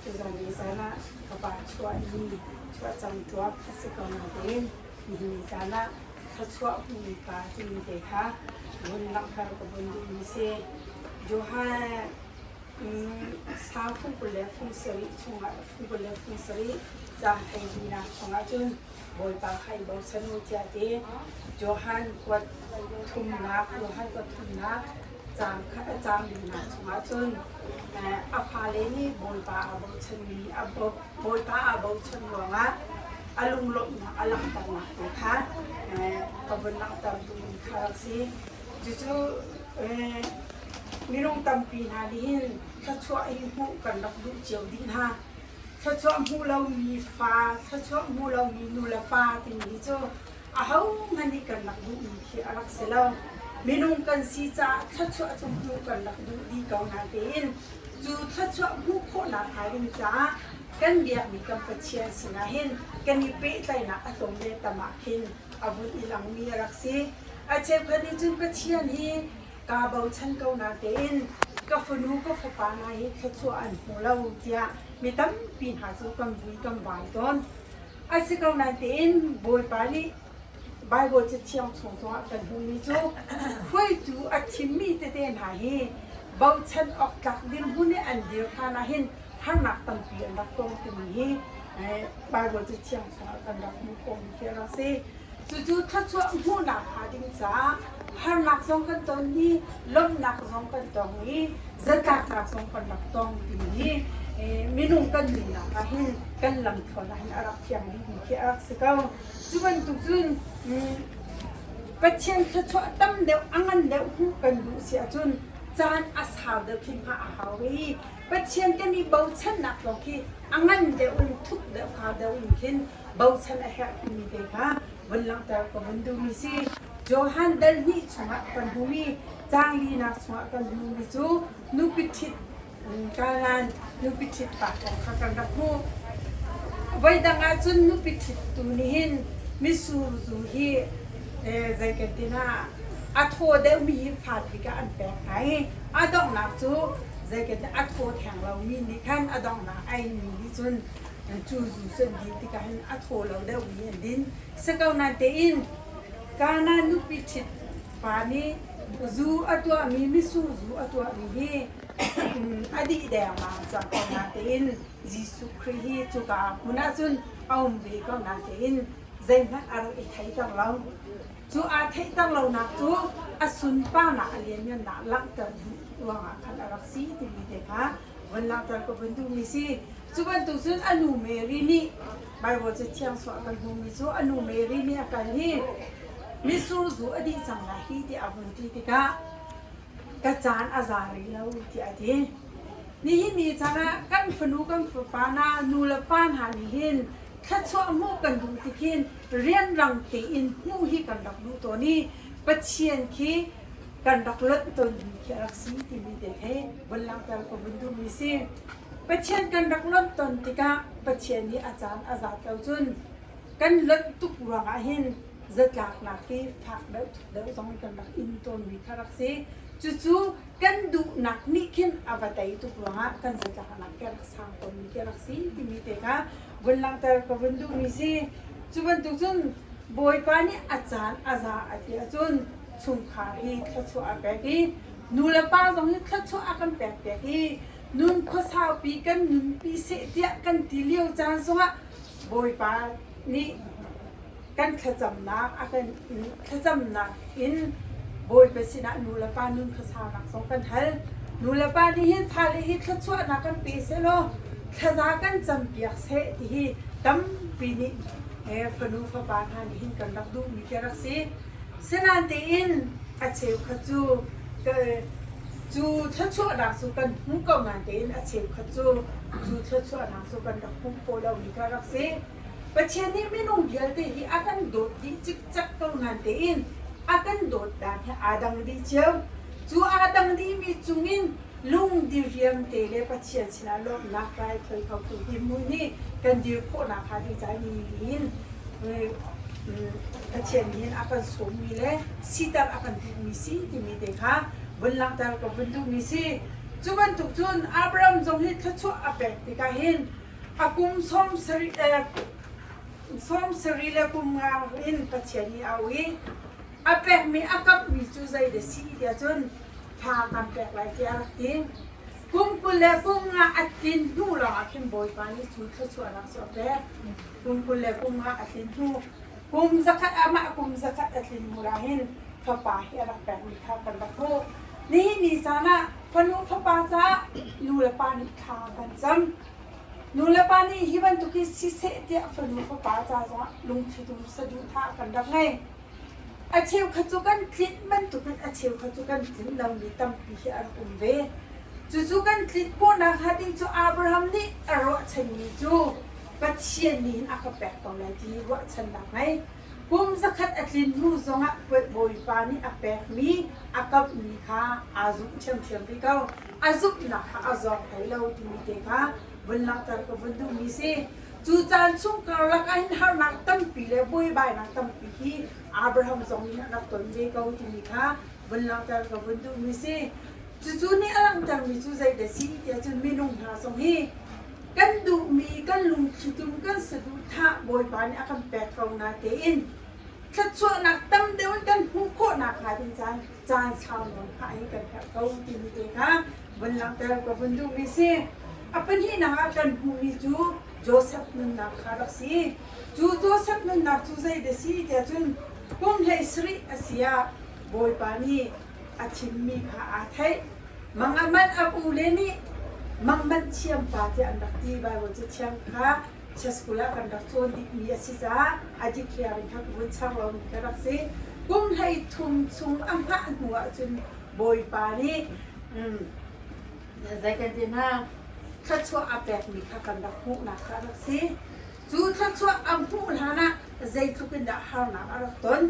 Tuzan ni zan ah ka pa chuah ni chuah cang tuak a si ko natein nihin ni zan ah thluachuah hmuhmi pa timi te kha vun langhter ka vun duhmi si. Johan Sang fung 20 le fung sarih chungah fung 20 le fung sarih caang hleilinak chungah cun Bawipa kha i bochan u tiah a ti. Johan kuat thumnak Johan kuat thumnak caang caang linak chungah cun a fale nih Bawipa aa bochanmi a Bawipa aa bochan ruangah a lunglawmhnak a langhternak te kha ka vun langhter duhmi kha a si. Cucu. Minung tampi hna nih hin thluachuah hi hmuh kan rak duh cio dih hna. Thluachuah hmuh lomi fa, thluachuah hmuh lomi nu le pa timi hi cu ahohmanh nih kan rak duhmi khi a rak si lo. Minung kan si caah thluachuah cu hmuh kan rak duh dih ko na tein cu thluachuah hmuh khawhnak hnga ding caah kan biakmi kan Pathian sinah hin kan i pehtlaihnak a tlawm le tam ah khin a vun i langmi a rak si. A cheukhat nih cun Pathian hi kaa bochan ko natein ka fanu ka fapa hna hi thluachuah an hmu lo tiah mi tampi hna cu kan vui kan vai tawn. A si ko natein Bawipa nih Baibal Cathiang chung zongah kan hmuhmi cu hruaitu a thimmi tete hna hi bochan awk tlak dirhmun i an dir hlan ah hin harnak tampi an rak tong timi hi Baibal Cathiang chungah kan rak hmuh khawhmi khi a rak si. Cucu thluachuah hmuhnak hnga ding caah harnak zong kan ton i lawmhnak zong kan tong i zatlaknak zong kan rak tong timi hi minung kan nunnak ah hin kan lamthluan ah hin a rak fiang dihmi khi a rak si ko. Cu bantuk cun Pathian thluachuah tam deuh a ngan deuh hmuh kan duh si ahcun caan a sau deuh khi hngah a hau i Pathian kan i bochannak lawng khi a ngan deuh in thuk deuh kau deuh in khin bochan a herh timi te kha vun langhter ka vun duhmi si. Johan dal hnih chungah kan hmuhmi caang linak chungah kan hmuhmi cu nupi ṭhit Kanan nupi ṭhit pa kong kha kan rak hmuh. Voidang ahcun nupi ṭhit tu nih hin mitsur zu hi zei kan ti na a thaw deuhmi hi fat bik ah an pek hna i a donghnak cu zei kan ti a thaw theng lomi nih khan a donghnak a inmi nih cun cu zu cu an din tikah hin a thaw lo deuhmi an din. Si ko nain tein Kanan nupi ṭhit pa nih zu a tuahmi mitsur zu a tuahmi hi a dih dengmang cang ko natein Jesuh Khrih hi cuka hmun ah cun a um ve ko natein zeihmanh a rak i theiter lo. Cu aa theihter lonak cu a sunparnak a lianngannak langhter duh ruangah khan a rak si timi te kha vun langhter ka vun duhmi si. Cu bantuk cun a nu Mary nih Baibal Cathiang chuah kan hmuhmi cu a nu Mary nih a kal i mitsur zu a dih cang lai hi tiah a vun ti tikah ka caan a za rih lo tiah a ti. Nihin ni caan ah kan fanu kan fapa hna nu le pa hna nih hin thluachuah hmuh kan duh tik hin rianrang tein hmuh hi kan rak duh tawn i Pathian khi kan rak lonh tawnmi khi a rak si timi te he vun langhter ka vun duhmi si. Pathian kan rak lonh tawn tikah Pathian nih a caan a zat lo cun kan lonh tuk ruangah hin zatlaknak hi fak deuh thuk deuh zong kan rak in tawnmi kha rak si. Cucu kan duhnak nih khin a va tei tuk ruangah kan zatlaknak khi a rak sang tawnmi khi a rak si timi te kha vun langhter ka vun duhmi si. Cu bantuk cun Bawipa nih a caan a za a ti ahcun chungkhar hi thluachuah a pek i nu le pa zong hi thluachuah a kan pek pek i nun khuasaupi kan nunpi seh tiah kan ti lio caan zongah Bawipa nih kan thlacamnak a kan thlacamnak in Bawipa sinah nu le pa nun khuasaunak zong kan hal. Nu le pa nih hin fale hi thluachuahnak kan pe sehlaw thlaza kan campiak seh ti hi tampi nih fanu fapa hna nih hin kan rak duhmi khi a rak si. Sinain tein a cheukhat cu cu thluachuahnak cu kan hmu ko nain tein a cheukhat cu cu thluachuahnak cu kan rak hmuh khawh lomi kha a rak si. Pathian nih minung vialte hi a kan dawt dih cikcek ko nain tein a kan dawt dan hi aa dang dih cio. Cu aa dang dihmi cungin lung diriam te le Pathian sinah lawmhnak raithawi khotu hi mu nih kan dir khawhnak hnga ding caah ni in Pathian nih a kan sawmmi le siter a kan duhmi si timi te kha vun langhter ka vun duhmi si. Cu bantuk cun Abraham zong hi thluachuah a pek tikah hin a kum 70 le kum nga in Pathian nih a auh i a pekmi a kamhmi cu zei dah si tiah cun fa kan pek lai tiah a rak ti. Kum 20 le kum nga a tlin hnu lawngah khin Bawipa nih cu thluachuahnak cu a pek. Kum 20 le kum nga a tlin hnu kum zakhat amah kum zakhat a tlin hnu ah hin fapa hi a rak pekmi kha kan rak hmuh. Nihin ni caan ah fanu fapa caah nu le pa nih thla kan cam. Nu le pa nih hi bantuk hi siseh tiah fanu fapa ca zongah lungthlitum saduhthah kan rak ngei. A cheukhat cu kan tlinh bantukin a cheukhat cu kan tlinh lomi tampi hi a rak um ve. Cucu kan tlinh khawhnak hnga ding cu Abraham nih a ruahchanmi cu Pathian nih hin a ka pek ko lai ti ruahchannak ngei. Kum zakhat a tlin hnu zongah Bawipa nih a pekmi a kamhmi kha aa zumh ṭhiamṭhiam rih ko. A zumhnak kha a zawng hlei lo timi te kha vun langhter ka vun duhmi si. Cu caan chung karlak ah hin harnak tampi le buaibainak tampi hi Abraham zong nih a rak ton ve ko timi kha vun langhter ka vun duhmi si. Cucu nih a langhtermi cu zeidah si tiah cun minung hna zong hi kan duhmi kan lungthlitum kan saduhthah Bawipa nih a kan pek ko na tein thluachuahnak tam deuh in kan hmuh khawhnak hnga ding caan caan sau nawn hngah hi kan herh ko timi te kha vun langhter ka vun duhmi si. A pahnihnak ah kan hmuhmi cu Joseph nunnak kha rak si. Cu Joseph nunnak cu zeidah si tiah cun kum hlei sarih a si ah Bawipa nih a thimmi kha aa theih. Mang a manh a ule nih mang manh thiam pa tiah an rak ti. Baibal cathiang kha school ah kan rak cawn dihmi a si caah a dikthliar in kha ka vun char lomi ka rak si. Kum 13 chung a hngah hnu ahcun Bawipa nih zei kan ti hna thluachuah a pekmi kha kan rak hmuhnak kha a rak si. Cu thluachuah a hmuh hlan ah zeitluk in dah harnak a rak ton.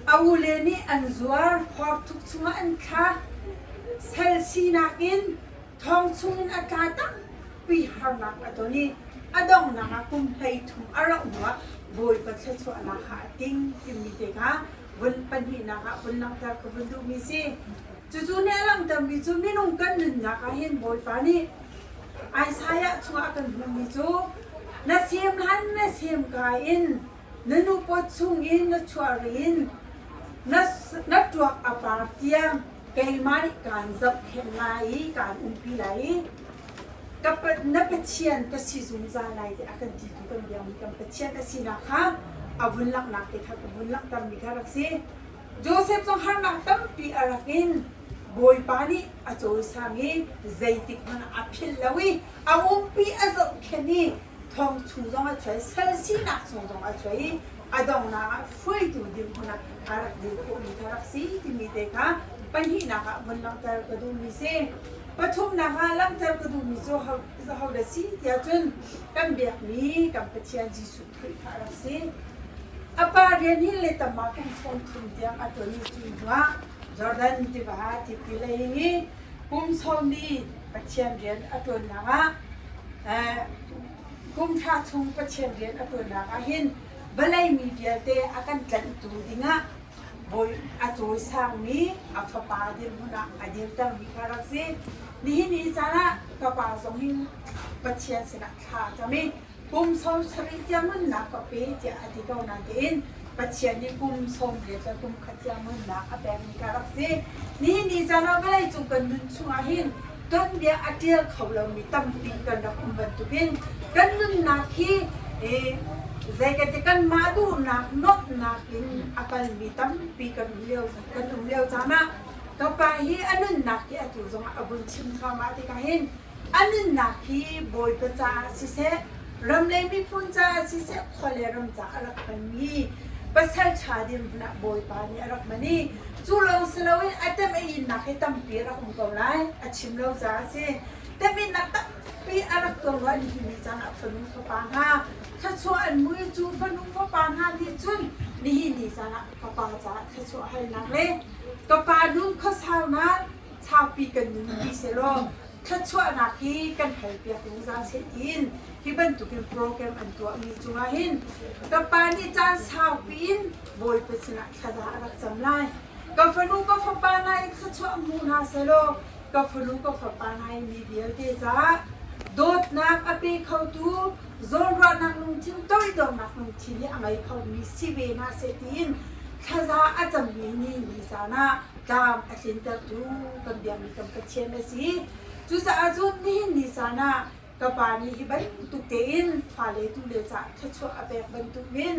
A ule nih an zuar, hawrthuk chungah an thlak. Sal sinak in thong chungin a tla tampi harnak a ton i a donghnak ah kum 13 a rauh hnuah Bawipa thluachuahnak kha a ting timi te kha vun pahnihnak ah vun langhter ka vun duhmi si. Cucu nih a langhtermi cu minung kan nunnak ah hin Bawipa nih Isaiah chungah a kan hmuhmi cu na sem hlan na sem ka in na nu paw chungin na chuah rin na na ṭuak a par tiang keimah nih kaan zohkhenh lai i kaan umpi lai i ka na Pathian ka si zungzal lai tiah a kan titu kan biakmi kan Pathian a sinak kha a vun langhnak te kha ka vun langhtermi kha rak si. Joseph zong harnak tampi a rak in Bawipa nih a cawisang i zeitik hmanh ah a philh lo i a umpi a zohkhenh i thong chung zong a chuai sal sinak chung zong a chuai i a donghnak ah hruaitu dirhmun ah a rak dir khawhmi kha rak si timi te kha pahnihnak ah vun langhter ka duhmi si. Pathumnak ah langhter ka duhmi cu hodah si tiah cun kan biakmi kan Pathian Jesuh Khrih kha a rak si. A pa rian hi letam ah kum 30 tiang a ṭuan i cu hnuah Jordan tiva tipil a ing i kum sawmli Pathian rian a ṭuannak ah kum hra chung Pathian rian a ṭuannak ah hin vawlei mi vialte a kan tlanhtu dingah bawi a cawisangmi a fapa dirhmun ah a dirtermi kha rak si. Nihin ni caan ah ka pa zong hin Pathian sinah thla a cam i kum 70 tiang nunnak ka pe tiah a ti ko nain Pathian nih kum 18 le kum khat tiang nunnak a pekmi ka rak si. Nihin ni caan ah vawlei cung kan nun chungah hin tuanbia a ṭial kho lomi tampi kan rak um bantukin kan nunnak hi zei kan ti kanmah duhnak nuamhnak in a kalmi tampi kan um lio kan um lio caan ah ka pa hi a nunnak hi atu zongah a vun chim thluahmah tikah hin A nunnak hi Bawipa caah siseh, ram le miphun caah siseh, khua le ram caah a rak hmanmi pasal ṭha dirhmun ah Bawipa nih a rak hman i cu lawng si loin a temh-a-innak hi tampi a rak um ko lai, a chim lo caah a si. Temh-innak tampi a rak tuar rua nihin ni caan ah fanu fapa hna thluachuah an hmu i cu fanu fapa hna nih cun nihin ni caan ah ka pa caah thluachuah halnak le ka pa nun khuasaunak saupi kan nunpi sehlaw thluachuahnak hi kan halpiak zungzal seh tiin hi bantukin program an tuahmi cungah hin ka pa nih caan saupi in Bawipa sinah thlaza a rak cam lai. Ka fanu ka fapa hna i thluachuah hmu hna sehlaw ka fanu ka fapa hna i mi vialte caah dawtnak a pe khotu zawnruahnak lungthin toidornak lungthin hi a ngei khomi si ve hna seh tiin thlaza a cammi ni ni caan ah tlam a tlintertu kan biakmi kan Pathian a si. Cucaah cun nihin ni caan ah ka pa nih hi bantuk tein fale tule caah thluachuah a pek bantukin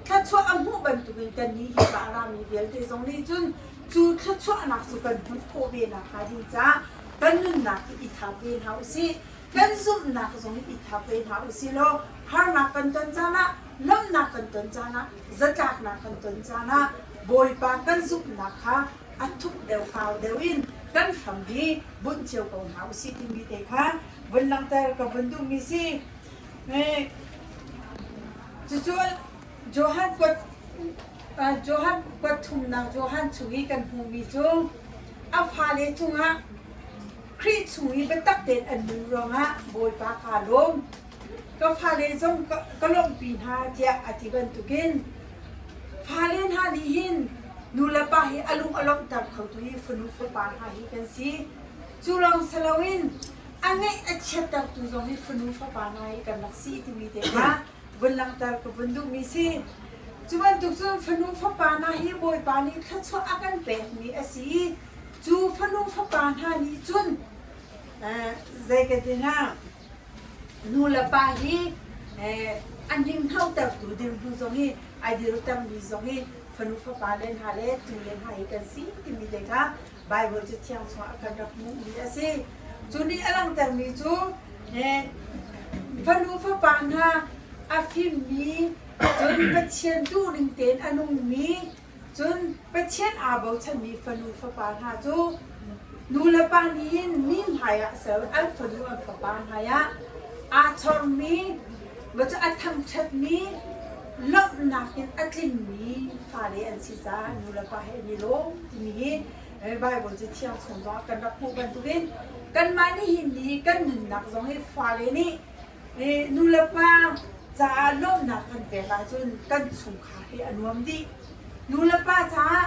thluachuah a hmuh bantukin kannih hi pa rami vialte zong nih cun cu thluachuahnak cu kan hmuh khawh ve nakhnga ding caah kan nunnak hi i thap ve hna usih. Kan zumhnak zong hi i thap ve hna usih law harnak kan ton caan ah. Lawmhnak kan ton caan ah, zatlaknak kan ton caan ah Bawipa kan zumhnak kha a thuk deuh kau deuh in kan hram hi bunh cio ko hna usih timi te kha vun langhter ka vun duhmi si. Cucu Johan kuat Johan kuat thumnak Johan chung i kan hmuhmi cu a fale cungah Khrih chung i biatak tein an nun ruangah Bawipa kaa lawm. Ka fale zong ka lawmhpi hna tiah a ti bantukin fale hna nih hin nu le pa hi a lung a lawmhter khotu hi fanu fapa hna hi kan si. Cu lawng si loin a ngeih a chiattertu zong hi fanu fapa hna hi kan rak si timi te kha vun langhter ka vun duhmi si. Cu bantuk cun fanu fapa hna hi Bawipa nih thluachuah a kan pekmi a si i cu fanu fapa hna nih cun zei ka ti hnga nu le pa hi an hninghnotertu dirhmun zong hi ai dirtermi zong hi fanu fapa le hna le tu le hna hi kan si timi te kha Baibal Cathiang chungah a kan rak hmuhmi a si. Cu nih a langhtermi cu fanu fapa hna a fimmi cun Pathian duhning tein a nungmi cun Pathian aa bochanmi fanu fapa hna cu nu le pa nih hin mi hmaiah ser an fanu an fapa hmaiah aa chormi va cu a thangṭhatmi lawmhnak in a tlingmi fale an si caah nu le pa he an i lawm timi hi Baibal cu thiang chung zongah kan rak hmuh bantukin kanmah nih hin ni kan nunnak zong hi fale nih nu le pa caah lawmhnak kan pek ahcun kan chungkhar hi a nuam dih. Nu le pa caah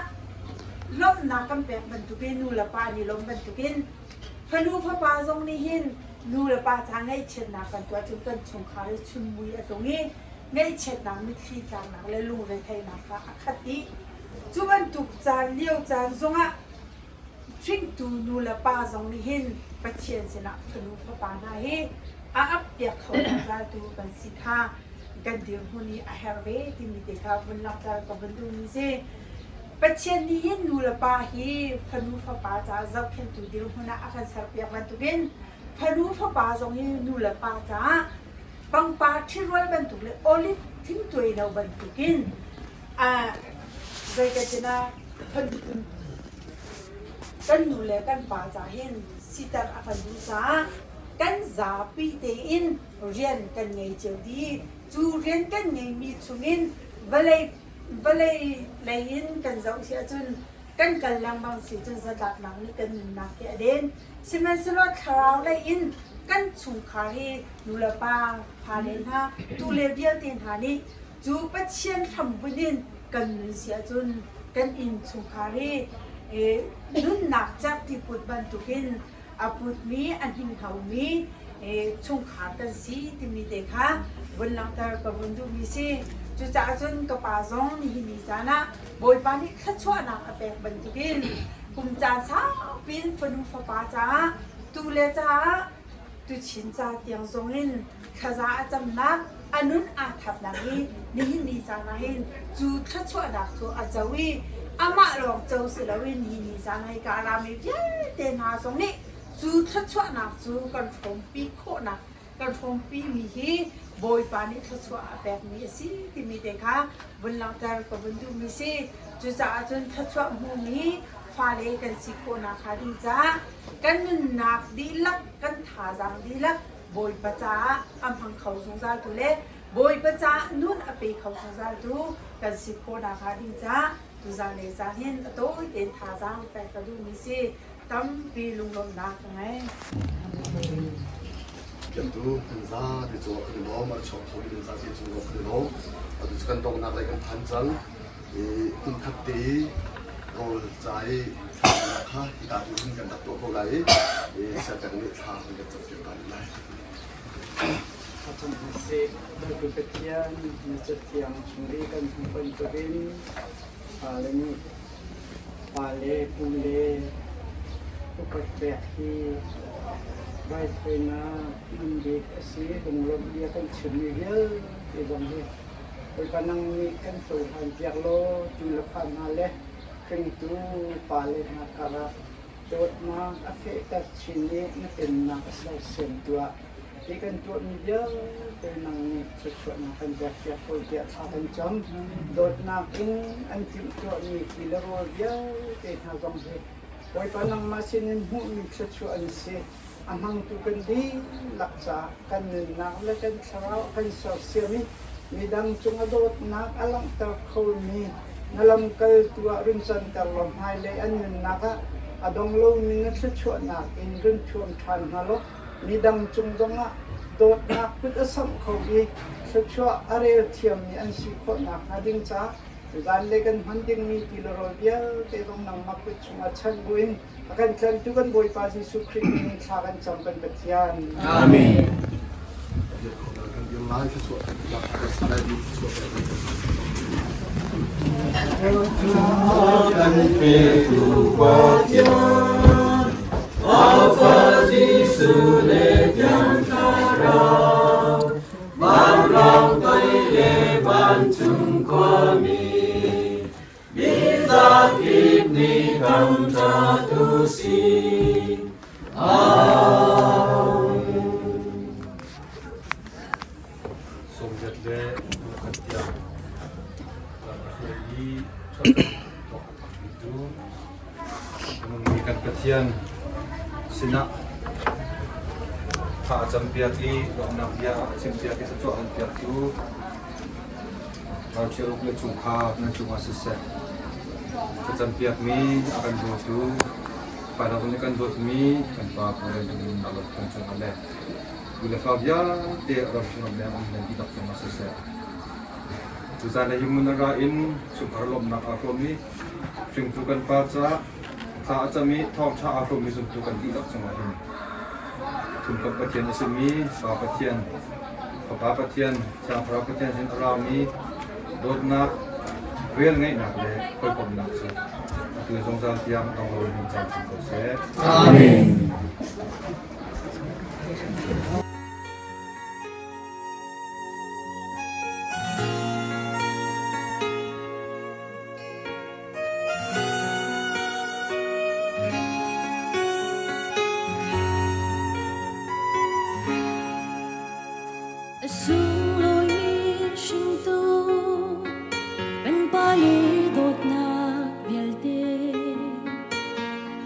lawmhnak kan pek bantukin nu le pa nih lawm bantukin fanu fapa zong nih hin nu le pa caah ngaihchiatnak kan tuah cun kan chungkhar hi chunmui a tlung i ngaihchiatnak mitthli tlaknak le lungretheihnak kha a khat dih. Cu bantuk caan lio caan zongah hringtu nu le pa zong nih hin Pathian sinah fanu fapa hna hi a ap piak kho zungzaltu kan si kha kan dirhmun i a herh ve timi te kha vun langhter ka vun duhmi si. Pathian nih hin nu le pa hi fanu fapa caah zohkhenhtu dirhmun ah a kan serpiak bantukin fanu fapa zong hi nu le pa caah pangpar ṭhirual bantuk le olive thingtuai lo bantukin zei ka tina kan nu le kan pa ca hin siter a kan duh caah kan zapi tein rian kan ngei cio dih. Cu rian kan ngeimi chungin vawlei vawlei lei in kan zoh si ahcun kan kal lengmang si cun zatlaknak nih kan nunnak hi a den. Sihmanhsehlaw thlarau lei in kan chungkhar hi nulepa, fale hna, tule vialte hna nih cu Pathian hrambunh in kan nun si ahcun kan inn chungkhar hi nunnak cerhti put bantukin a putmi, a hninghnomi chungkhar kan si timi te kha vun langhter ka vun duhmi si. Cucaah cun ka pa zong nihin ni caan ah Bawipa nih thluachuahnak a pek bantukin kum caan saupi in fanu fapa caah tule caah tuchin ca tiang zongin thlaza a camnak a nun aa thapnak hi nihin ni caan ah hin cu thluachuahnak cu a co i amah lawng co si loin hi ni caan ah hika a rami vialte hna zong nih cu thluachuahnak cu kan hrawmpi khawhnak kan hrawmpi mi hi Bawipa nih thluachuah a pekmi a si timi te kha vun langhter ka vun duhmi si. Cucaah cun thluachuah hmumi fale kan si khawhnak hnga ding caah kan nunnak dihlak kan thazaang dihlak Bawipa caah a hmang kho zungzaltu le Bawipa caah nun a pe kho zungzaltu kan si khawhnak hnga ding caah tuzan le zan hin a tawi tein thazaang pek ka duhmi si. Tampi lunglawmhnak ka ngei. Piantu kan za ti cu kan i lawm a chuak kho mi za ti cu kan i lawm atu cu kan donghnak lei kan phan cang i hmunkhat te i rawl ca i thlacamnak kha hika tu hin kan rak tuah ko lai i siangpeng nih thla kan kan campiak ta rih lai. Thlacam hmasih Bawipa Pathian na cathiang chung i kan hmuh bantukin fale nih pale pule upat pek hi raithawinak nganbik a si. Lunglawmh bia kan chimmi vialte zong hi Bawipa nang nih kan cohlan piak law tu le fa hna le hringtu pale hna karah dawtnak a fehter chin i na pennak a sersiam tuah. Hi kan tuahmi vialte nang nih thluachuahnak kan pekpiak ko tiah thla kan cam. Dawtnak in an timhtuahmi ti le rawl vialte hna zong hi Bawipa nangmah sinin hmuhmi thluachuah an si. A hmangtu kan dihlak caah kan nunnak le kan thlarau a kan sersiam i midang cung a dawtnak a langhter khomi na lamkaltu ah run canter law hmailei an nunnak ah a dong lomi na thluachuahnak in run thuam ṭhan hna law midang cung zongah dawtnak kut a samh kho i thluachuah a rel thiammi an si khawh nakhnga ding caah zanlei kan hman dingmi ti le rawl vialte zong nangmah kut chungah chanh buin a kan tlanhtu kan Bawipa Jesuh Khrih min in thla kan cam kan Pathian. Amen. Kan petu Pathian, Alpha Jesuh le Thiang Thlarau, vanrang toi le vancung khuami, Mizakip nih thangṭhat u sih. Amen. Sawmriat le khat tiang lam a hruai i chuahter tu nungmi kan Pathian sinah tha a campiak i lawmhnak bia a chimpiak i thluachuah an piaktu Ralṭhia uk le chungkhar nan cungah siseh, thlacampiakmi a kan dawtu, Father nih kan dawtmi kan Pa Pu le Min a lawm kan cungah le tu le fa vialte ram chung ram leng um nan dihlak cungah siseh. Tuzan le himun a ra in chungkhar lawmhnak aa hrawm i hringtu kan Pa ca thla a cam i thawngṭha aa hrawmmi zumtu kan dihlak cungah hin Thumkomh Pathian a simi Pa Pathian, Fapa Pathian, Thiang Thlarau Pathian sin a rami dawtnak, vel ngeihnak le hawikomhnak cu atu zungzal tiang dong loin in cang chin ko seh. Amen. A sunglawimi hringtu kan Pa le dawtnak vialte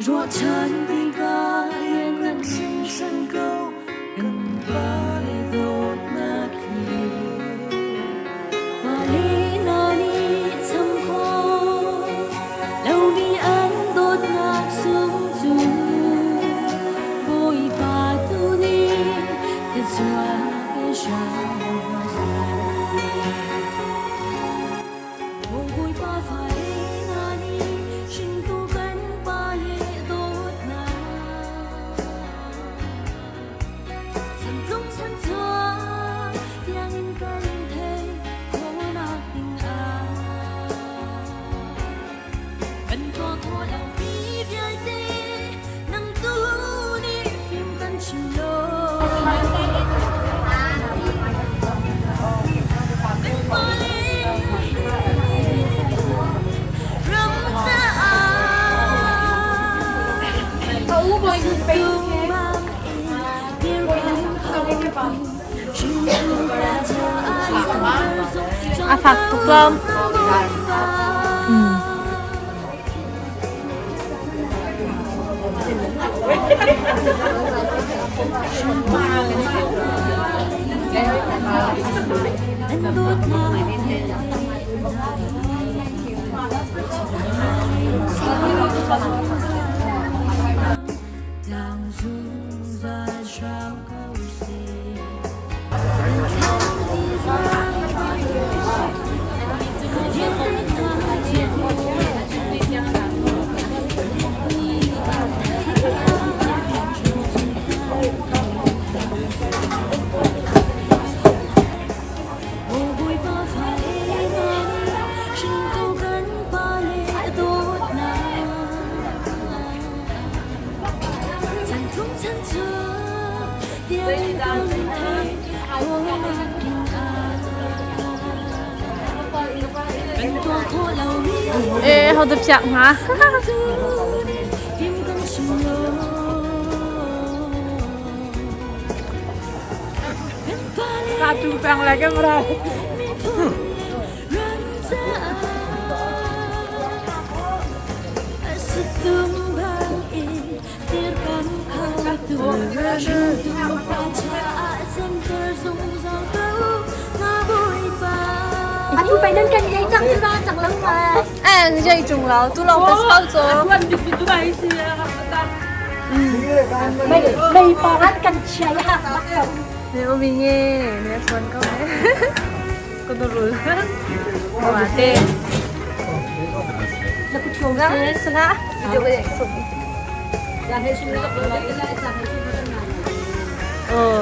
ruahchan tikah lianngan hringhran ko kan Pa le dawtnak hi. Pale hna nih cham khawh lomi an dawtnak sung cu Bawipa tu nih thluachuah pe hram seh. Bawipa fale hna nih hringtu kan pale dawtnak Chantlung chanchuak tiangin kan thei khawhnak dingah kan tuah khawh lomi vialte nang tu nih fim kan chim law. Kan pale ram caah A fak tuk lo. Eh, ho dah piak hnga? Ka tu peng le camera. Atu pai nan kan dei cang ra cang lang ma. An dei chung lo tu long ta sau cho. Mei mei paran kan chia ya bak ko. Ne o mi nge ne chuan ko ne. Ko no rul. Wa te. Na ku thong se sala video ko ek sum. Oh.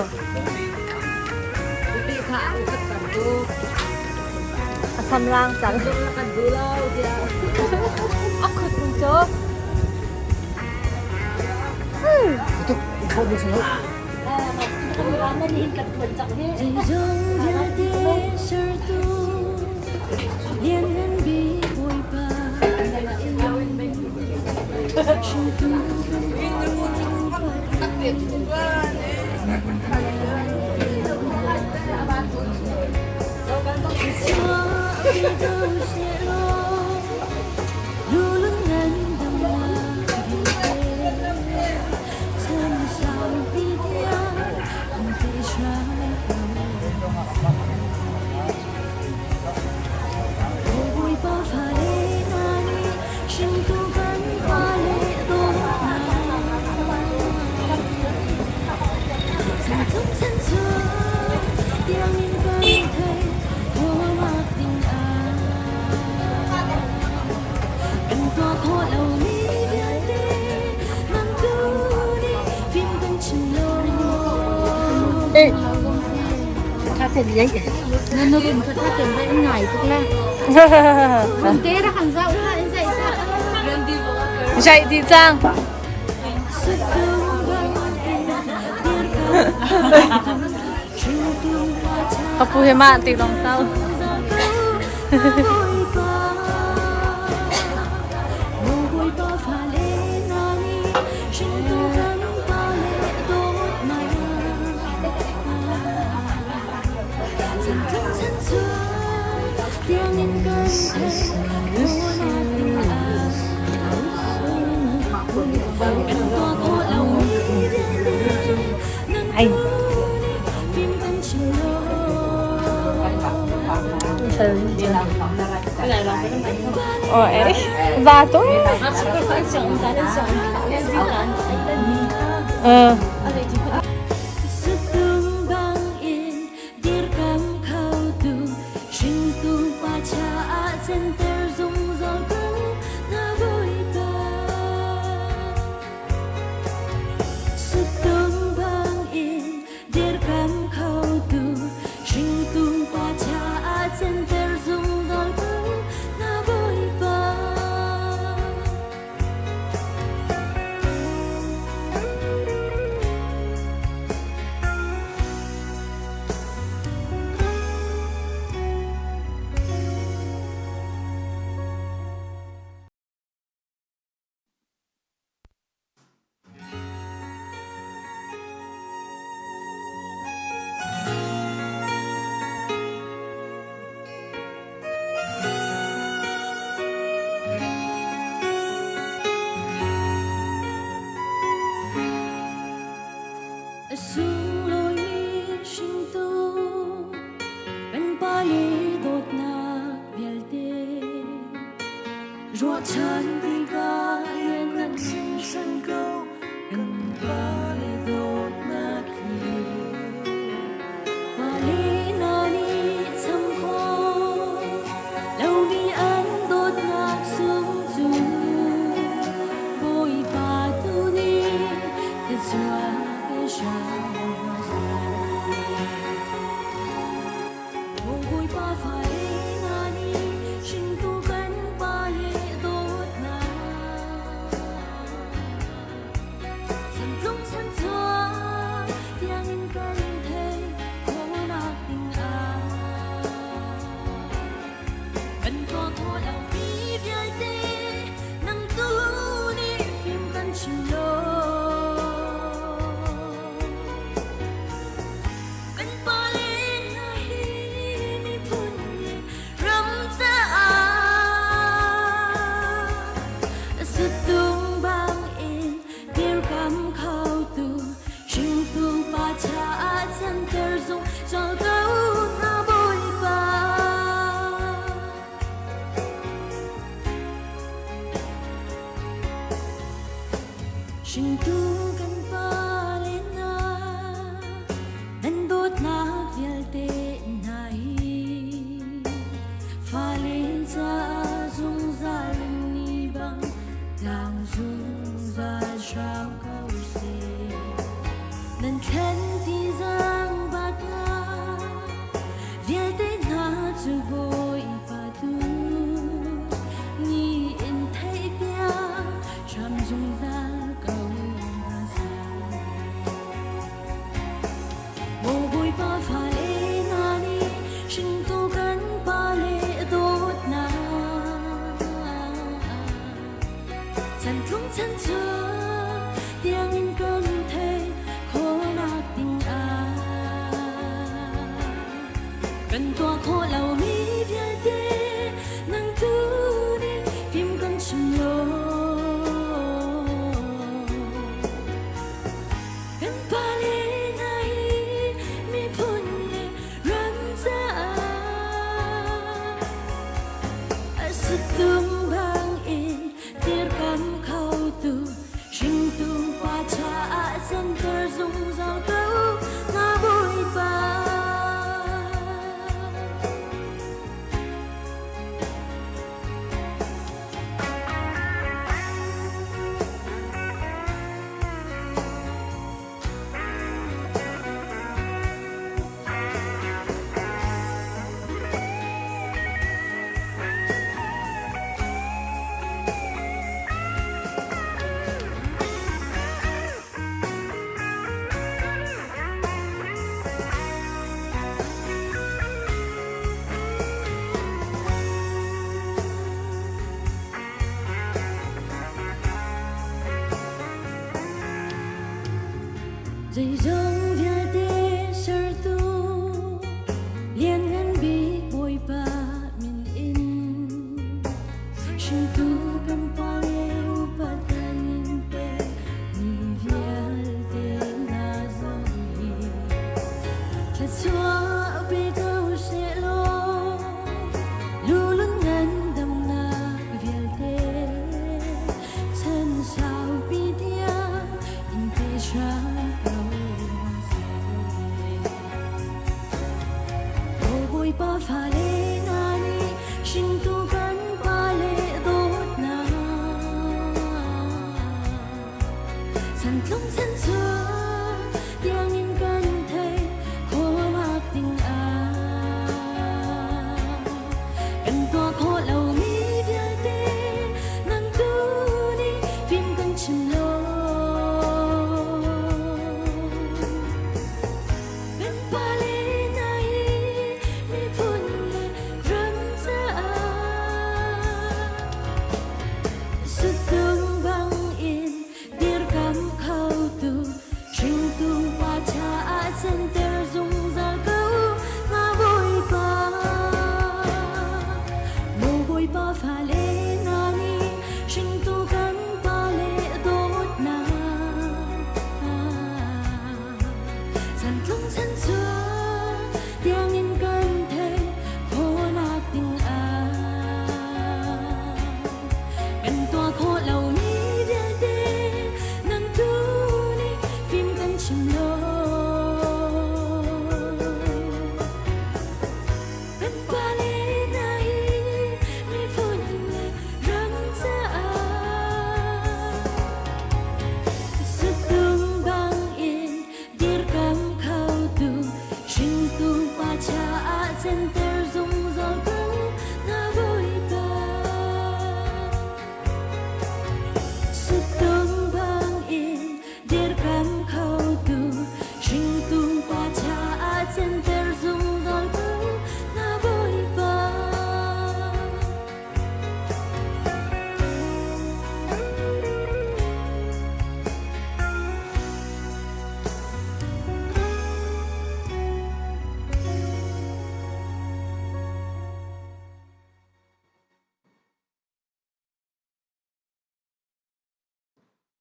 A sam lang cang. A khut ning cu. Zeizong vialte sertu lianngan bik Bawipa hringtu Dạy đi Trang. Ka pu he ma ti long tau. Ai. Ôi, và tôi. Ờ. Hringtu kan pale hna, nan dawtnak vialte hna hi fale caah zungzal ni bang tlang zungzal hram ko seh. Nan thlen ti zang batnak vialte hna cu Bawipa tu ni in theihpiak hram zungzal ko hna seh. Maw Bawipa fale hna nih hringtu kan pale dawtnak chantlung chan chung tiangin kan theih khawhnak dingah kan tuah khawh lomi vialte nang tu nih fim kan chim law kan pale hna hi miphun le ram caah a satum bangin dirkam khotu hringtu pa caah canter zungzal ko na Bawipa. Zeizong vialte sertu Lianngan Bik Bawipa min in hringtu kan Pa.